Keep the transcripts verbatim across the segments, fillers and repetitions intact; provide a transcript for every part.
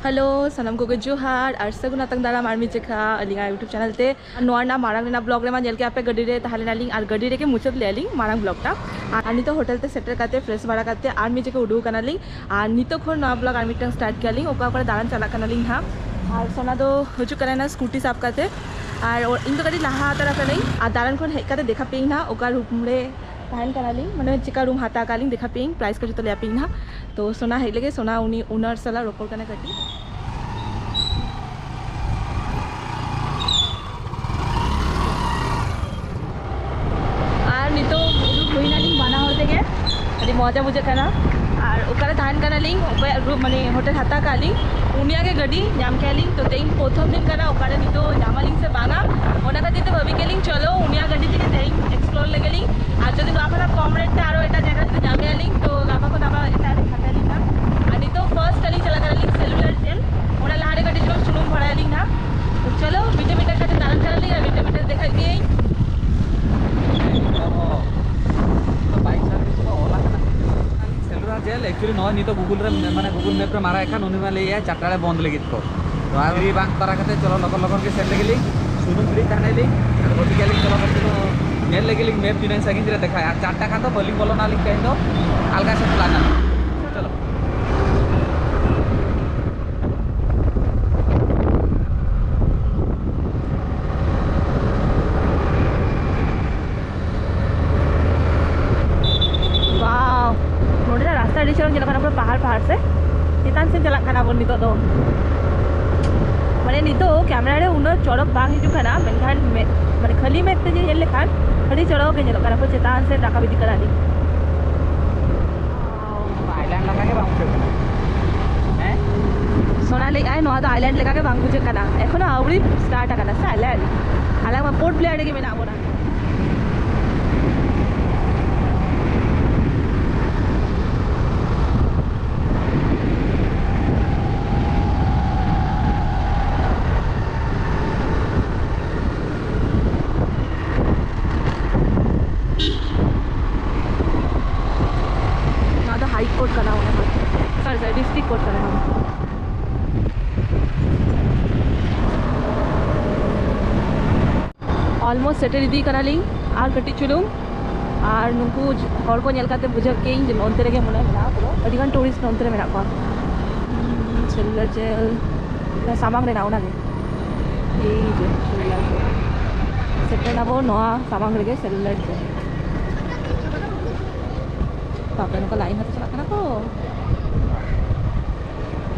Hello, ᱥᱟᱱᱟᱢ ᱠᱚᱜᱮ ᱡᱚᱦᱟᱨ ᱟᱨ ᱥᱟᱹᱜᱩᱱ ᱟᱛᱟᱝ ᱫᱟᱨᱟᱢ ᱟᱨ ᱢᱤᱫ ᱡᱮᱠᱷᱟ ᱟᱹᱞᱤᱧᱟᱜ YouTube ᱪᱮᱱᱮᱞ ᱛᱮ᱾ ᱱᱚᱣᱟ ᱨᱮᱱᱟᱜ ᱢᱟᱲᱟᱝ ᱨᱮᱱᱟᱜ ᱵᱞᱚᱜ ᱨᱮᱢᱟ ᱧᱮᱞ ᱠᱮᱫᱼᱟ ᱯᱮ, ᱜᱟᱹᱰᱤ ᱨᱮ ᱛᱟᱦᱮᱸ ᱞᱮᱱᱟᱞᱤᱧ ᱟᱨ ᱜᱟᱹᱰᱤ ᱨᱮᱜᱮ ᱢᱩᱪᱟᱹᱫ ᱞᱮᱫᱼᱟ ᱞᱤᱧ ᱢᱟᱲᱟᱝ ᱵᱞᱚᱜ ᱴᱟ᱾ ᱟᱨ ᱱᱤᱛᱚᱜ ᱦᱳᱴᱮᱞ ᱛᱮ ᱥᱮᱴᱮᱨ ᱠᱟᱛᱮ ᱯᱷᱨᱮᱥ ᱵᱟᱲᱟ ᱠᱟᱛᱮ ᱟᱨ ᱢᱤᱫ ᱡᱮᱠᱷᱟ ᱩᱰᱩᱠ ᱠᱟᱱᱟᱞᱤᱧ᱾ ᱟᱨ ᱱᱤᱛᱚᱜ ᱠᱷᱚᱱ ᱱᱚᱣᱟ ᱵᱞᱚᱜ ᱟᱨ ᱢᱤᱫᱴᱟᱝ ᱥᱴᱟᱨᱴ ᱠᱮᱫᱼᱟ ᱞᱤᱧ, ᱚᱠᱟ ᱚᱠᱟᱨᱮ ᱫᱟᱬᱟᱱ ᱪᱟᱞᱟᱜ ᱠᱟᱱᱟᱞᱤᱧ ᱦᱟᱸᱜ᱾ ᱟᱨ ᱥᱳᱱᱟ ᱫᱚ ᱦᱤᱡᱩᱜ ᱠᱟᱱᱟ ᱱᱟ ᱥᱠᱩᱴᱤ ᱥᱟᱵ ᱠᱟᱛᱮ, ᱟᱨ ᱚ-, ᱤᱧ ᱫᱚ ᱠᱟᱹᱴᱤᱡ ᱞᱟᱦᱟ ᱦᱟᱛᱟᱨ ᱟᱠᱟᱱᱟᱹᱧ᱾ ᱟᱨ ᱫᱟᱬᱟᱱ ᱠᱷᱚᱱ ᱦᱮᱡ ᱠᱟᱛᱮ ᱫᱮᱠᱷᱟ ᱯᱮᱭᱟᱹᱧ ᱱᱟᱦᱟᱜ ᱚᱠᱟ ᱨᱩᱢ ᱨᱮ ᱛᱟᱦᱮᱱ ᱠᱟᱱᱟᱞᱤᱧ, ᱢᱟᱱᱮ ᱪᱮᱠᱟ ᱨᱩᱢ ᱦᱟᱛᱟᱣ ᱟᱠᱟᱫ ᱞᱤᱧ, ᱫᱮᱠᱷᱟ ᱯᱮᱭᱟᱹᱧ, ᱯᱨᱟᱭᱤᱥ ᱠᱚ ᱡᱚᱛᱚ ᱞᱟᱹᱭ ᱟᱯᱮᱭᱟᱹᱧ ᱱᱟᱦᱟᱜ᱾ ᱛᱚ ᱥᱳᱱᱟ ᱦᱮᱡ ᱞᱮᱜᱮ, ᱥᱳᱱᱟ ᱩᱱᱤ ᱳᱱᱟᱨ ᱥᱟᱞᱟᱜ ᱨᱚᱯᱚᱲ ᱠᱟᱱᱟ ᱠᱟᱹᱴᱤᱡ᱾ ᱟᱨ ᱱᱤᱛᱚᱜ ᱩᱰᱩᱠ ᱦᱩᱭᱱᱟᱞᱤᱧ ᱵᱟᱱᱟ ᱦᱚᱲ ᱛᱮᱜᱮ, ᱟᱹᱰᱤ ᱢᱚᱡᱟ ᱵᱩᱡᱷᱟᱹᱜ ᱠᱟᱱᱟ᱾ ᱟᱨ ᱚᱠᱟᱨᱮ ᱛᱟᱦᱮᱱ ᱠᱟᱱᱟᱞᱤᱧ, ᱚᱠᱚᱭᱟᱜ ᱨᱩᱢ, ᱢᱟᱱᱮ ᱦᱳᱴᱮᱞ ᱦᱟᱛᱟᱣ ᱠᱟᱜ ᱞᱤᱧ, ᱩᱱᱤᱭᱟᱜ ᱜᱮ ᱜᱟᱹᱰᱤ ᱧᱟᱢ ᱠᱮᱜᱼᱟ ᱞᱤᱧ᱾ ᱛᱚ ᱛᱮᱦᱮᱧ ᱯᱨᱚᱛᱷᱚᱢ ᱫᱤᱱ ᱠᱟᱱᱟ, ᱚᱠᱟᱨᱮ ᱱᱤᱛᱚᱜ ᱧᱟᱢᱟᱞᱤᱧ ᱥᱮ ᱵᱟᱝᱟ, ᱚᱱᱟ ᱠᱷᱟᱹᱛᱤᱨ ᱛᱮ ᱵᱷᱟᱹᱵᱤ ᱠᱮᱫ ᱞᱤᱧ ᱪᱚᱞᱚ ᱩᱱᱤᱭᱟᱜ ᱜᱟᱹᱰᱤ ᱛᱮᱜᱮ ᱛᱮᱦᱮᱧ ᱮᱠᱥᱯᱞᱳᱨ ᱞᱮᱜᱮ ᱞᱤᱧ᱾ ᱟᱨ ᱡᱩᱫᱤ ᱱᱚᱣᱟ ᱠᱷᱚᱱᱟᱜ ᱠᱚᱢ ᱨᱮᱴ ᱛᱮ ᱟᱨᱚ ᱮᱴᱟᱜ ᱡᱟᱭᱜᱟ ᱡᱩᱫᱤ ᱧᱟᱢᱮᱜᱼᱟ ᱞᱤᱧ, ᱛᱚ ᱜᱟᱯᱟ ᱠᱷᱚᱱ ᱟᱵᱟᱨ ᱮᱴᱟᱜ ᱨᱮ ᱦᱟᱛᱟᱣ ᱞᱤᱧ ᱦᱟᱸᱜ᱾ ᱟᱨ ᱱᱤᱛᱚᱜ ᱯᱷᱟᱨᱥᱴ ᱟᱹᱞᱤᱧ ᱪᱟᱞᱟᱜ ᱠᱟᱱᱟᱞᱤᱧ ᱥᱮᱞᱩᱞᱟᱨ ᱡᱮᱞ, ᱚᱱᱟ ᱞᱟᱦᱟᱨᱮ ᱠᱟᱹᱴᱤᱡ ᱪᱩᱞᱩᱝ ᱥᱩᱱᱩᱢ ᱵᱷᱚᱨᱟᱭᱟᱞᱤᱧ ᱦᱟᱸᱜ᱾ ᱛᱚ ᱪᱚᱞᱚ, ᱢᱤᱫᱴᱮᱱ ᱢᱤᱫᱴᱮᱱ ᱠᱟᱛᱮ ᱫᱟᱬᱟᱱ ᱠᱟᱱᱟᱞᱤᱧ ᱟᱨ ᱢᱤᱫᱴᱮᱱ ᱢᱤᱫᱴᱮᱱ ᱫᱮᱠᱷᱟᱭ ᱯᱮᱭᱟᱹᱧ᱾ ᱵᱟᱭᱤᱠ ᱥᱟᱨᱵᱷᱤᱥ ᱠᱚ ᱚᱞ ᱟᱠᱟᱱᱟ᱾ ᱥᱮᱞᱩᱞᱟᱨ ᱡᱮᱞ actually ᱱᱚᱜᱼᱚᱭ ᱱᱤᱛᱚᱜ ᱜᱩᱜᱩᱞ ᱨᱮ, ᱢᱟᱱᱮ ᱜᱩᱜᱩᱞ ᱢᱮᱯ ᱨᱮ ᱢᱟᱨᱟ ᱮᱠᱷᱟᱱ ᱩᱱᱤ ᱢᱟ ᱞᱟᱹᱭᱮᱫᱼᱟ ᱪᱟᱨᱴᱟ ᱨᱮ ᱵᱚᱱᱫ ᱞᱟᱹᱜᱤᱫ ᱠᱚ᱾ ᱱᱚᱣᱟ ᱜᱮ ᱵᱟᱝ ᱠᱚᱨᱟᱣ ᱠᱟᱛᱮ ᱪᱚᱞᱚ ᱞᱚᱜᱚᱱ ᱞᱚᱜᱚᱱ ᱜᱮ ᱥᱮᱱ ᱞᱮᱜᱮ ᱞᱤᱧ, ᱥᱩᱱᱩᱢ ᱵᱷᱤᱲᱤᱡ ᱛᱟᱦᱮᱱ ᱞᱤᱧ, ᱟᱨ ᱵᱷᱟᱹᱵᱤ ᱠᱮᱜᱼᱟ ᱞᱤᱧ ᱪᱚᱞᱚ ᱠᱟᱹᱴᱤᱡ ᱫᱚ ᱧᱮᱞ ᱞᱮᱜᱮ ᱞᱤᱧ ᱢᱮᱯ ᱛᱤᱱᱟᱹᱜ ᱥᱟᱺᱜᱤᱧ ᱨᱮ ᱫᱮᱠᱷᱟᱭᱟ᱾ ᱟᱨ ᱪᱟᱨᱴᱟ ᱠᱷᱟᱱ ᱫᱚ ᱵᱟᱹᱞᱤᱧ ᱵᱚᱞᱚᱱᱟ ᱞᱤᱧ ᱛᱮᱦᱮᱧ ᱫᱚ, ᱟᱞᱜᱟ ᱥᱮᱫ ᱪᱟᱞᱟᱜ ᱠᱟᱱᱟ᱾ ᱪᱚᱞᱚ᱾ ᱣᱟᱣ, ᱱᱚᱰᱮᱱᱟᱜ ᱨᱟᱥᱛᱟ ᱟᱹᱰᱤ ᱪᱚᱨᱚᱠ ᱧᱮᱞᱚᱜ ᱠᱟᱱᱟ, ᱯᱩᱨᱟᱹ ᱯᱟᱦᱟᱲ, ᱯᱟᱦᱟᱲ ᱥᱮ ᱪᱮᱛᱟᱱ ᱥᱮᱫ ᱪᱟᱞᱟᱜ ᱠᱟᱱᱟ ᱵᱚᱱ ᱱᱤᱛᱚᱜ ᱫᱚ᱾ ᱢᱟᱱᱮ ᱱᱤᱛᱚᱜ ᱠᱮᱢᱮᱨᱟ ᱨᱮ ᱩᱱᱟᱹᱜ ᱪᱚᱨᱚᱠ ᱵᱟᱝ ᱦᱤᱡᱩᱜ ᱠᱟᱱᱟ, ᱢᱮᱱᱠᱷᱟᱱ ᱢᱮ-, ᱢᱟᱱᱮ ᱠᱷᱟᱹᱞᱤ ᱢᱮᱫ ᱛᱮ ᱧᱮᱞ ᱞᱮᱠᱷᱟᱱ ᱟᱹᱰᱤ ᱪᱚᱨᱚᱠ ᱜᱮ ᱧᱮᱞᱚᱜ ᱠᱟᱱᱟ, ᱯᱩᱨᱟᱹ ᱪᱮᱛᱟᱱ ᱥᱮᱫ ᱨᱟᱠᱟᱵ ᱤᱫᱤᱜ ᱠᱟᱱᱟ ᱟᱹᱰᱤ᱾ ᱟᱭᱞᱮᱱᱰ ᱞᱮᱠᱟ ᱜᱮ ᱵᱟᱝ ᱵᱩᱡᱷᱟᱹᱜ ᱠᱟᱱᱟ᱾ ᱦᱮᱸ? ᱥᱳᱱᱟ ᱞᱟᱹᱭᱮᱫ ᱟᱭ, ᱱᱚᱣᱟ ᱫᱚ ᱟᱭᱞᱮᱱᱰ ᱞᱮᱠᱟ ᱜᱮ ᱵᱟᱝ ᱵᱩᱡᱷᱟᱹᱜ ᱠᱟᱱᱟ, ᱮᱠᱷᱚᱱᱳ ᱟᱹᱣᱨᱤ ᱥᱴᱟᱨᱴ ᱟᱠᱟᱱᱟ ᱥᱮ ᱟᱭᱞᱮᱱᱰ᱾ ᱟᱞᱮ ᱢᱟ ᱯᱳᱨᱴ ᱵᱞᱮᱭᱟᱨ ᱨᱮᱜᱮ ᱢᱮᱱᱟᱜ ᱵᱚᱱᱟ᱾ ᱱᱚᱣᱟ ᱫᱚ ᱦᱟᱭ ᱠᱳᱨᱴ ᱠᱟᱱᱟ, ᱚᱱᱟ ᱫᱚ, ᱥᱚᱨᱤ, ᱥᱚᱨᱤ, ᱰᱤᱥᱴᱨᱤᱠᱴ ᱠᱳᱨᱴ ᱠᱟᱱᱟ ᱱᱚᱣᱟ ᱫᱚ᱾ Almost ᱥᱮᱴᱮᱨ ᱤᱫᱤ ᱠᱟᱱᱟᱞᱤᱧ, ᱟᱨ ᱠᱟᱹᱴᱤᱡ ᱪᱩᱞᱩᱝ᱾ ᱟᱨ ᱱᱩᱠᱩ ᱦᱚᱲ ᱠᱚ ᱧᱮᱞ ᱠᱟᱛᱮ ᱵᱩᱡᱷᱟᱹᱣ ᱠᱮᱫᱟᱹᱧ ᱡᱮ ᱱᱚᱱᱛᱮ ᱨᱮᱜᱮ ᱢᱚᱱᱮ ᱦᱚᱭ ᱢᱮᱱᱟᱜᱼᱟ, ᱯᱩᱨᱟᱹ ᱟᱹᱰᱤ ᱜᱟᱱ ᱴᱩᱨᱤᱥᱴ ᱱᱚᱱᱛᱮ ᱨᱮ ᱢᱮᱱᱟᱜ ᱠᱚᱣᱟ᱾ ᱥᱮᱞᱩᱞᱟᱨ ᱡᱮᱞ ᱥᱟᱢᱟᱝ ᱨᱮᱱᱟᱜ ᱚᱱᱟᱜᱮ᱾ ᱮᱭ ᱡᱮ ᱥᱮᱞᱩᱞᱟᱨ ᱡᱮᱞ᱾ ᱥᱮᱴᱮᱨ ᱱᱟᱵᱚ ᱱᱚᱣᱟ ᱥᱟᱢᱟᱝ ᱨᱮᱜᱮ ᱥᱮᱞᱩᱞᱟᱨ ᱡᱮᱞ᱾ ᱵᱟᱯᱨᱮ, ᱱᱚᱝᱠᱟ ᱞᱟᱭᱤᱱ ᱦᱚᱸᱛᱚ ᱪᱟᱞᱟᱜ ᱠᱟᱱᱟ ᱠᱚ᱾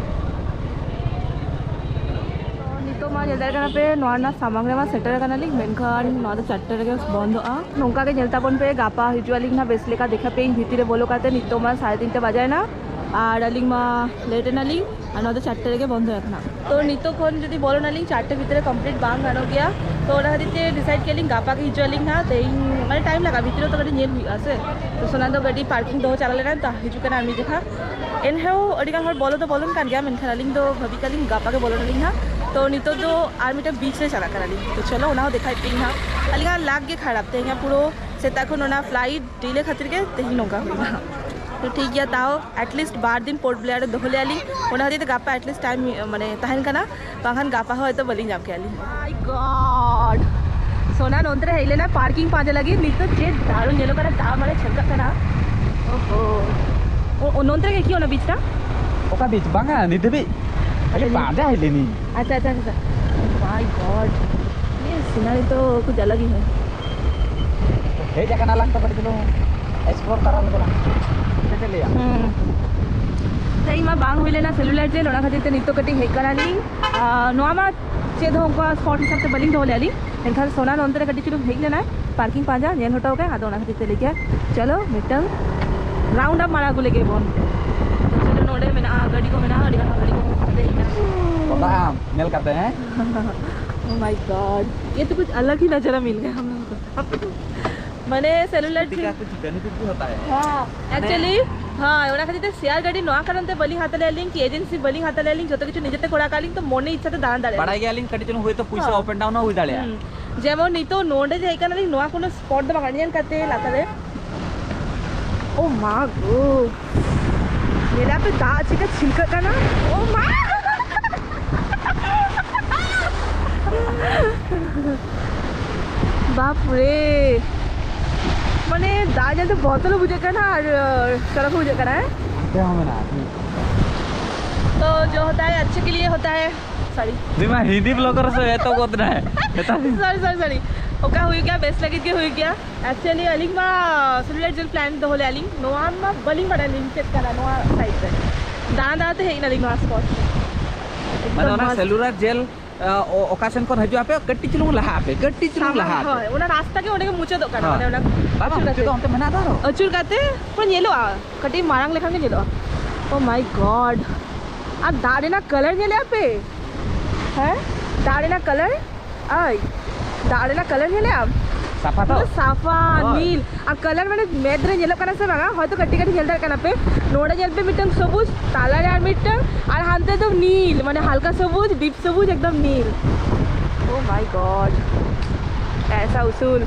ᱛᱚ, ᱱᱤᱛᱚᱜ ᱢᱟ ᱧᱮᱞ ᱫᱟᱲᱮᱭᱟᱜ ᱠᱟᱱᱟ ᱯᱮ, ᱱᱚᱣᱟ ᱨᱮᱱᱟᱜ ᱥᱟᱢᱟᱝ ᱨᱮᱢᱟ ᱥᱮᱴᱮᱨ ᱟᱠᱟᱱᱟᱞᱤᱧ, ᱢᱮᱱᱠᱷᱟᱱ ᱱᱚᱣᱟ ᱫᱚ ᱪᱟᱨᱴᱟ ᱨᱮᱜᱮ ᱵᱚᱱᱫᱚᱜᱼᱟ᱾ ᱱᱚᱝᱠᱟ ᱜᱮ ᱧᱮᱞ ᱛᱟᱵᱚᱱ ᱯᱮ, ᱜᱟᱯᱟ ᱦᱤᱡᱩᱜ ᱟᱹᱞᱤᱧ ᱱᱟᱦᱟᱜ ᱵᱮᱥ ᱞᱮᱠᱟ ᱫᱮᱠᱷᱟ ᱯᱮᱭᱟᱹᱧ ᱵᱷᱤᱛᱤᱨ ᱨᱮ ᱵᱚᱞᱚ ᱠᱟᱛᱮ᱾ ᱱᱤᱛᱚᱜ ᱢᱟ ᱥᱟᱲᱮ ᱛᱤᱱᱴᱟ ᱵᱟᱡᱟᱭᱮᱱᱟ ᱟᱨ ᱟᱹᱞᱤᱧ ᱢᱟ ᱞᱮᱴ ᱮᱱᱟᱞᱤᱧ, ᱟᱨ ᱱᱚᱣᱟ ᱫᱚ ᱪᱟᱨᱴᱟ ᱨᱮᱜᱮ ᱵᱚᱱᱫᱚᱭᱟ ᱱᱟᱦᱟᱜ᱾ ᱛᱚ, ᱱᱤᱛᱚᱜ ᱠᱷᱚᱱ ᱡᱩᱫᱤ ᱵᱚᱞᱚᱱᱟᱞᱤᱧ, ᱪᱟᱨᱴᱟ ᱵᱷᱤᱛᱤᱨ ᱨᱮ ᱠᱚᱢᱯᱞᱤᱴ ᱵᱟᱝ ᱜᱟᱱᱚᱜ ᱜᱮᱭᱟ᱾ ᱛᱚ, ᱚᱱᱟ ᱠᱷᱟᱹᱛᱤᱨ ᱛᱮ ᱰᱤᱥᱟᱭᱤᱰ ᱠᱮᱫ ᱞᱤᱧ ᱜᱟᱯᱟ ᱜᱮ ᱦᱤᱡᱩᱜ ᱟᱹᱞᱤᱧ ᱱᱟᱦᱟᱜ᱾ ᱛᱮᱦᱮᱧ ᱢᱟᱱᱮ ᱴᱟᱭᱤᱢ ᱞᱟᱜᱟᱜᱼᱟ, ᱵᱷᱤᱛᱤᱨ ᱨᱮ ᱛᱚ ᱠᱟᱹᱴᱤᱡ ᱧᱮᱞ ᱦᱩᱭᱩᱜᱼᱟ ᱥᱮ᱾ ᱛᱚ, ᱥᱳᱱᱟ ᱫᱚ ᱜᱟᱹᱰᱤ ᱯᱟᱨᱠᱤᱝ ᱫᱚᱦᱚ ᱪᱟᱞᱟᱣ ᱞᱮᱱᱟ, ᱛᱚ ᱦᱤᱡᱩᱜ ᱠᱟᱱᱟ ᱟᱨ ᱢᱤᱫ ᱡᱚᱠᱷᱟ᱾ ᱮᱱᱦᱚᱸ ᱟᱹᱰᱤ ᱜᱟᱱ ᱦᱚᱲ ᱵᱚᱞᱚ ᱫᱚ ᱵᱚᱞᱚᱱ ᱠᱟᱱ ᱜᱮᱭᱟ, ᱢᱮᱱᱠᱷᱟᱱ ᱟᱹᱞᱤᱧ ᱫᱚ ᱵᱷᱟᱹᱵᱤ ᱠᱟᱜ ᱞᱤᱧ ᱜᱟᱯᱟ ᱜᱮ ᱵᱚᱞᱚᱱᱟᱞᱤᱧ ᱦᱟᱸᱜ᱾ ᱛᱚ ᱱᱤᱛᱚᱜ ᱫᱚ ᱟᱨ ᱢᱤᱫᱴᱟᱝ ᱵᱤᱪ ᱨᱮ ᱪᱟᱞᱟᱜ ᱠᱟᱱᱟᱞᱤᱧ᱾ ᱛᱚ ᱪᱚᱞᱚ, ᱚᱱᱟ ᱦᱚᱸ ᱫᱮᱠᱷᱟᱭ ᱯᱮ ᱦᱟᱸᱜ᱾ ᱟᱹᱞᱤᱧᱟᱜ ᱞᱟᱠ ᱜᱮ ᱠᱷᱟᱨᱟᱯ, ᱛᱮᱦᱮᱧ ᱯᱩᱨᱟᱹ ᱥᱮᱛᱟᱜ ᱠᱷᱚᱱ ᱚᱱᱟ ᱯᱷᱞᱟᱭᱤᱴ ᱰᱤᱞᱮ ᱠᱷᱟᱹᱛᱤᱨ ᱜᱮ ᱛᱮᱦᱮᱧ ᱱᱚᱝᱠᱟ ᱦᱩᱭᱱᱟ᱾ ᱛᱚ ᱴᱷᱤᱠ ᱜᱮᱭᱟ, ᱛᱟᱣ ᱮᱴᱞᱤᱥᱴ ᱵᱟᱨ ᱫᱤᱱ ᱯᱳᱨᱴ ᱵᱞᱮᱭᱟᱨ ᱨᱮ ᱫᱚᱦᱚ ᱞᱮᱭᱟ ᱞᱤᱧ, ᱚᱱᱟ ᱠᱷᱟᱹᱛᱤᱨ ᱛᱮ ᱜᱟᱯᱟ ᱮᱴᱞᱤᱥᱴ ᱴᱟᱭᱤᱢ ᱢᱟᱱᱮ ᱛᱟᱦᱮᱱ ᱠᱟᱱᱟ, ᱵᱟᱝᱠᱷᱟᱱ ᱜᱟᱯᱟ ᱦᱚᱸ ᱦᱚᱭᱛᱳ ᱵᱟᱹᱞᱤᱧ ᱧᱟᱢ ᱠᱮᱭᱟ ᱞᱤᱧ᱾ My God! ᱥᱳᱱᱟ ᱱᱚᱱᱛᱮ ᱨᱮ ᱦᱮᱡ ᱞᱮᱱᱟ ᱯᱟᱨᱠᱤᱝ ᱯᱟᱸᱡᱟ ᱞᱟᱹᱜᱤᱫ᱾ ᱱᱤᱛᱚᱜ ᱪᱮᱫ ᱫᱟᱨᱩᱱ ᱧᱮᱞᱚᱜ ᱠᱟᱱᱟ, ᱫᱟᱜ ᱢᱟᱱᱮ ᱪᱷᱟᱞᱠᱟᱜ ᱠᱟᱱᱟ᱾ ᱳᱦᱳ, ᱳ, ᱳ, ᱱᱚᱱᱛᱮ ᱨᱮᱜᱮ ᱠᱤ ᱚᱱᱟ ᱵᱤᱪ ᱴᱟ? ᱚᱠᱟ ᱵᱤᱪ? ᱵᱟᱝᱟ, ᱱᱤᱛ ᱫᱷᱟᱹᱵᱤᱡ ᱠᱷᱟᱹᱞᱤ ᱟᱪᱪᱷᱟ, ᱯᱟᱸᱡᱟ ᱦᱮᱡ ᱞᱮᱱᱤᱧ᱾ ᱟᱪᱪᱷᱟ, ᱟᱪᱪᱷᱟ, ᱟᱪᱪᱷᱟ᱾ My God, ᱤᱭᱟᱹ ᱥᱤᱱᱟᱨᱤ ᱛᱚ ᱠᱩᱪ ᱟᱞᱟᱜᱽ ᱦᱤ ᱦᱟᱭ᱾ ᱦᱮᱡ ᱟᱠᱟᱱᱟ ᱞᱟᱝ ᱛᱚ ᱠᱟᱹᱴᱤᱡ ᱪᱩᱞᱩᱝ explore ᱛᱟᱨᱟ ᱞᱮᱜᱮ ᱞᱟᱝ᱾ ᱥᱮ ᱪᱮᱫ ᱞᱟᱹᱭᱟ? ᱦᱩᱸ᱾ ᱛᱮᱦᱮᱧ ᱢᱟ ᱵᱟᱝ ᱦᱩᱭ ᱞᱮᱱᱟ ᱥᱮᱞᱩᱞᱟᱨ ᱡᱮᱞ, ᱚᱱᱟ ᱠᱷᱟᱹᱛᱤᱨ ᱛᱮ ᱱᱤᱛᱚᱜ ᱠᱟᱹᱴᱤᱡ ᱦᱮᱡ ᱠᱟᱱᱟᱞᱤᱧ᱾ ᱟᱨ ᱱᱚᱣᱟ ᱢᱟ ᱪᱮᱫ ᱦᱚᱸ ᱚᱱᱠᱟ ᱥᱯᱚᱴ ᱦᱤᱥᱟᱹᱵ ᱛᱮ ᱵᱟᱹᱞᱤᱧ ᱫᱚᱦᱚ ᱞᱮᱫᱼᱟ ᱞᱤᱧ, ᱢᱮᱱᱠᱷᱟᱱ ᱥᱳᱱᱟ ᱱᱚᱱᱛᱮ ᱨᱮ ᱠᱟᱹᱴᱤᱡ ᱪᱩᱞᱩᱝ ᱦᱮᱡ ᱞᱮᱱᱟᱭ, ᱯᱟᱨᱠᱤᱝ ᱯᱟᱸᱡᱟ ᱧᱮᱞ ᱦᱚᱴᱚ ᱠᱟᱜ, ᱟᱫᱚ ᱚᱱᱟ ᱠᱷᱟᱹᱛᱤᱨ ᱛᱮ ᱞᱟᱹᱭ ᱠᱮᱫᱼᱟ, ᱪᱚᱞᱚ ᱢᱤᱫᱴᱟᱝ ᱨᱟᱣᱩᱱᱰ ᱟᱯ ᱢᱟᱨᱟ ᱟᱹᱜᱩ ᱞᱮᱜᱮ ᱵᱚᱱ᱾ ᱛᱚ ᱪᱚᱞᱚ, ᱱᱚᱰᱮ ᱢᱮᱱᱟᱜᱼᱟ, ᱜᱟᱹᱰᱤ ᱠᱚ ᱢᱮᱱᱟᱜᱼᱟ, ᱟᱹᱰᱤ ᱜᱟᱱ ᱦᱚᱲ ᱜᱟᱹᱰᱤ ᱠᱚ ᱫᱮᱡ ᱮᱱᱟ᱾ ᱠᱚᱫᱟ ᱟᱢ ᱧᱮᱞ ᱠᱟᱛᱮ, ᱦᱮᱸ? Oh my God, ᱤᱭᱟᱹ ᱛᱚ ᱠᱩᱪ ᱟᱞᱟᱜᱽ ᱦᱤ ᱱᱟᱡᱟᱨᱟ ᱢᱤᱞ ᱜᱟᱭᱟ ᱦᱟᱢ ᱞᱳᱜ ᱠᱚ᱾ ᱢᱟᱱᱮ ᱥᱮᱞᱩᱞᱟᱨ ᱴᱷᱤᱠ ᱡᱮᱞ ᱠᱟ ᱠᱩᱪ ᱵᱮᱱᱤᱯᱷᱤᱴ ᱵᱷᱤ ᱦᱳᱛᱟ ᱦᱟᱭ᱾ ᱦᱮᱸ, ᱢᱟᱱᱮ actually, ᱦᱳᱭ, ᱚᱱᱟ ᱠᱷᱟᱹᱛᱤᱨ ᱛᱮ ᱥᱮᱭᱟᱨ ᱜᱟᱹᱰᱤ ᱱᱚᱣᱟ ᱠᱟᱨᱚᱱ ᱛᱮ ᱵᱟᱹᱞᱤᱧ ᱦᱟᱛᱟᱣ ᱞᱮᱫᱼᱟ ᱞᱤᱧ ᱠᱤ ᱮᱡᱮᱱᱥᱤ ᱵᱟᱹᱞᱤᱧ ᱦᱟᱛᱟᱣ ᱞᱮᱫᱼᱟ ᱞᱤᱧ, ᱡᱚᱛᱚ ᱠᱤᱪᱷᱩ ᱱᱤᱡᱮ ᱛᱮ ᱠᱚᱨᱟᱣ ᱠᱟᱜ ᱞᱤᱧ, ᱛᱚ ᱢᱚᱱᱮ ᱤᱪᱪᱷᱟ ᱛᱮ ᱫᱟᱬᱟᱱ ᱫᱟᱲᱮᱭᱟᱜᱼᱟ ᱵᱟᱲᱟᱭ ᱞᱤᱧ᱾ ᱜᱮᱭᱟᱞᱤᱧ ᱠᱟᱹᱴᱤᱡ ᱪᱩᱞᱩᱝ ᱦᱳᱭᱛᱳ ᱯᱩᱭᱥᱟᱹ ᱦᱚᱸ᱾ Up and down ᱦᱚᱸ ᱦᱩᱭ ᱫᱟᱲᱮᱭᱟᱜᱼᱟ᱾ ᱦᱩᱸ᱾ ᱡᱮᱢᱚᱱ ᱱᱤᱛᱚᱜ ᱱᱚᱰᱮ ᱡᱮ ᱦᱮᱡ ᱠᱟᱱᱟᱞᱤᱧ, ᱱᱚᱣᱟ ᱠᱳᱱᱳ ᱥᱯᱚᱴ ᱫᱚ ᱵᱟᱝ ᱠᱟᱱᱟ, ᱧᱮᱞ ᱠᱟᱛᱮ ᱞᱟᱛᱟᱨ ᱨᱮ᱾ ᱳ ᱢᱟ ᱜᱳ, ᱧᱮᱞᱮ ᱟᱯᱮ ᱫᱟᱜ ᱪᱤᱠᱟ ᱪᱷᱤᱞᱠᱟᱹᱜ ᱠᱟᱱᱟ᱾ ᱳ ᱢᱟ᱾ ᱵᱟᱯ ᱨᱮ, ᱢᱟᱱᱮ ᱫᱟᱜ ᱧᱮᱞᱛᱮ ᱵᱚᱛᱚᱨ ᱦᱚᱸ ᱵᱩᱡᱷᱟᱹᱜ ᱠᱟᱱᱟ ᱟᱨ ᱪᱚᱨᱚᱠ ᱦᱚᱸ ᱵᱩᱡᱷᱟᱹᱜ ᱠᱟᱱᱟ, ᱦᱮᱸ? ᱚᱱᱛᱮ ᱦᱚᱸ ᱢᱮᱱᱟᱜᱼᱟ᱾ ᱛᱚ ᱡᱚ ᱦᱳᱛᱟ ᱦᱟᱭ ᱟᱪᱪᱷᱮ ᱠᱮ ᱞᱤᱭᱮ ᱦᱳᱛᱟ ᱦᱟᱭ, ᱥᱚᱨᱤ᱾ ᱱᱩᱭ ᱢᱟ ᱦᱤᱱᱫᱤ ᱵᱞᱚᱜᱟᱨ ᱥᱮ ᱮᱛᱚ ᱜᱚᱫ ᱱᱟᱭ᱾ ᱥᱚᱨᱤ, ᱥᱚᱨᱤ, ᱥᱚᱨᱤ᱾ ᱚᱠᱟ ᱦᱩᱭᱩᱜ ᱜᱮᱭᱟ, ᱵᱮᱥ ᱞᱟᱹᱜᱤᱫ ᱜᱮ ᱦᱩᱭᱩᱜ ᱜᱮᱭᱟ᱾ ᱮᱠᱪᱩᱭᱮᱞᱤ ᱟᱹᱞᱤᱧ ᱢᱟ ᱥᱮᱞᱩᱞᱟᱨ ᱡᱮᱞ ᱯᱞᱟᱱ ᱫᱚᱦᱚ ᱞᱮᱫᱼᱟ ᱞᱤᱧ, ᱱᱚᱣᱟ ᱢᱟ ᱵᱟᱹᱞᱤᱧ ᱵᱟᱲᱟᱭᱟ ᱞᱤᱧ ᱪᱮᱫ ᱠᱟᱱᱟ ᱱᱚᱣᱟ ᱥᱟᱭᱤᱰ ᱨᱮ᱾ ᱫᱟᱬᱟ ᱫᱟᱬᱟ ᱛᱮ ᱦᱮᱡ ᱮᱱᱟᱞᱤᱧ ᱱᱚᱣᱟ ᱥᱯᱚᱴ ᱨᱮ᱾ ᱢᱟᱱᱮ ᱮᱠᱫᱚᱢ ᱚᱱᱟ ᱢᱚᱡᱽ᱾ ᱥᱮᱞᱩᱞᱟᱨ ᱡᱮᱞ, ᱚ-, ᱚᱠᱟ ᱥᱮᱱ ᱠᱷᱚᱱ ᱦᱤᱡᱩᱜ ᱟᱯᱮ, ᱠᱟᱹᱴᱤᱡ ᱪᱩᱞᱩᱝ ᱞᱟᱦᱟ ᱟᱯᱮ, ᱠᱟᱹᱴᱤᱡ ᱪᱩᱞᱩᱝ ᱥᱟᱢᱟᱝ, ᱞᱟᱦᱟ ᱟᱯᱮ᱾ ᱦᱳᱭ, ᱚᱱᱟ ᱨᱟᱥᱛᱟ ᱜᱮ ᱚᱸᱰᱮ ᱜᱮ ᱢᱩᱪᱟᱹᱫᱚᱜ ᱠᱟᱱᱟ, ᱦᱳᱭ᱾ ᱢᱟᱱᱮ ᱚᱱᱟ ᱵᱟᱵᱟ, ᱟᱹᱪᱩᱨ ᱠᱟᱛᱮ᱾ ᱢᱩᱪᱟᱹᱫ ᱫᱚ ᱚᱱᱛᱮ ᱢᱮᱱᱟᱜ ᱫᱚ ᱟᱨᱚ᱾ ᱟᱹᱪᱩᱨ ᱠᱟᱛᱮ ᱯᱩᱨᱟᱹ ᱧᱮᱞᱚᱜᱼᱟ, ᱠᱟᱹᱴᱤᱡ ᱢᱟᱨᱟᱝ ᱞᱮᱠᱷᱟᱱ ᱜᱮ ᱧᱮᱞᱚᱜᱼᱟ᱾ Oh my God! ᱟᱨ ᱫᱟᱜ ᱨᱮᱱᱟᱜ ᱠᱟᱞᱟᱨ ᱧᱮᱞᱮᱜᱼᱟ ᱯᱮ? ᱦᱮᱸ, ᱫᱟᱜ ᱨᱮᱱᱟᱜ ᱠᱟᱞᱟᱨ᱾ ᱟᱭ, ᱫᱟᱜ ᱨᱮᱱᱟᱜ ᱠᱟᱞᱟᱨ ᱧᱮᱞᱮᱜ ᱟᱢ? ᱥᱟᱯᱷᱟ ᱛᱚ? ᱯᱩᱨᱟᱹ ᱥᱟᱯᱷᱟ, ᱦᱳᱭ᱾ ᱱᱤᱞ᱾ ᱟᱨ ᱠᱟᱞᱟᱨ ᱢᱟᱱᱮ ᱢᱮᱫ ᱨᱮ ᱧᱮᱞᱚᱜ ᱠᱟᱱᱟ ᱥᱮ ᱵᱟᱝᱟ? ᱦᱚᱭᱛᱳ ᱠᱟᱹᱴᱤᱡ ᱠᱟᱹᱴᱤᱡ ᱧᱮᱞ ᱫᱟᱲᱮᱭᱟᱜ ᱠᱟᱱᱟ ᱯᱮ᱾ ᱱᱚᱰᱮ ᱧᱮᱞ ᱯᱮ, ᱢᱤᱫᱴᱟᱝ ᱥᱚᱵᱩᱡ, ᱛᱟᱞᱟᱨᱮ ᱟᱨ ᱢᱤᱫᱴᱟᱝ, ᱟᱨ ᱦᱟᱱᱛᱮ ᱫᱚ ᱱᱤᱞ, ᱢᱟᱱᱮ ᱦᱟᱞᱠᱟ ᱥᱚᱵᱩᱡ, deep ᱥᱚᱵᱩᱡ, ᱮᱠᱫᱚᱢ ᱱᱤᱞ᱾ Oh my God, ᱮᱥᱟ ᱩᱥᱩᱞ᱾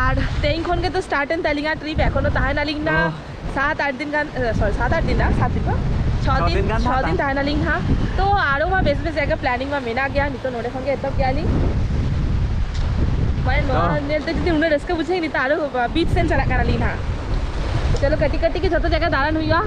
ᱟᱨ ᱛᱮᱦᱮᱧ ᱠᱷᱚᱱ ᱜᱮ ᱛᱚ start ᱮᱱ ᱛᱟᱹᱞᱤᱧᱟ trip, ᱮᱠᱷᱚᱱᱳ ᱛᱟᱦᱮᱱᱟᱞᱤᱧ ᱱᱟ ᱚ᱾ ᱥᱟᱛ ᱟᱴ ᱫᱤᱱ ᱜᱟᱱ, ᱮ, sorry, ᱥᱟᱛ ᱟᱴ ᱫᱤᱱ ᱱᱟ, ᱥᱟᱛ ᱫᱤᱱ ᱵᱟᱝ? ᱪᱷᱚ ᱪᱷᱚ ᱫᱤᱱ, ᱫᱤᱱ ᱜᱟᱱ ᱪᱷᱚ ᱱᱟᱦᱟᱜ ᱫᱤᱱ ᱛᱟᱦᱮᱸ᱾ ᱛᱟᱦᱮᱱᱟᱞᱤᱧ ᱱᱟᱦᱟᱜ᱾ ᱛᱚ ᱟᱨᱚ ᱢᱟ ᱵᱮᱥ ᱵᱮᱥ ᱡᱟᱭᱜᱟ planning ᱢᱟ ᱢᱮᱱᱟᱜ ᱜᱮᱭᱟ, ᱱᱤᱛᱚᱜ ᱱᱚᱰᱮ ᱠᱷᱚᱱ ᱜᱮ ᱮᱛᱚᱦᱚᱵ ᱠᱮᱜᱼᱟ ᱞᱤᱧ᱾ ᱢᱟᱱᱮ ᱱᱚᱣᱟ ᱛᱚ᱾ ᱧᱮᱞᱛᱮ ᱡᱩᱫᱤ ᱩᱱᱟᱹᱜ ᱨᱟᱹᱥᱠᱟᱹ ᱵᱩᱡᱷᱟᱹᱜᱼᱟ, ᱱᱤᱛᱚᱜ ᱟᱨᱚ beach ᱥᱮᱱ ᱪᱟᱞᱟᱜ ᱠᱟᱱᱟᱞᱤᱧ ᱱᱟᱦᱟᱜ᱾ ᱪᱚᱞᱚ ᱠᱟᱹᱴᱤᱡ ᱠᱟᱹᱴᱤᱡ ᱜᱮ ᱡᱷᱚᱛᱚ ᱡᱟᱭᱜᱟ ᱫᱟᱬᱟᱱ ᱦᱩᱭᱩᱜᱼᱟ᱾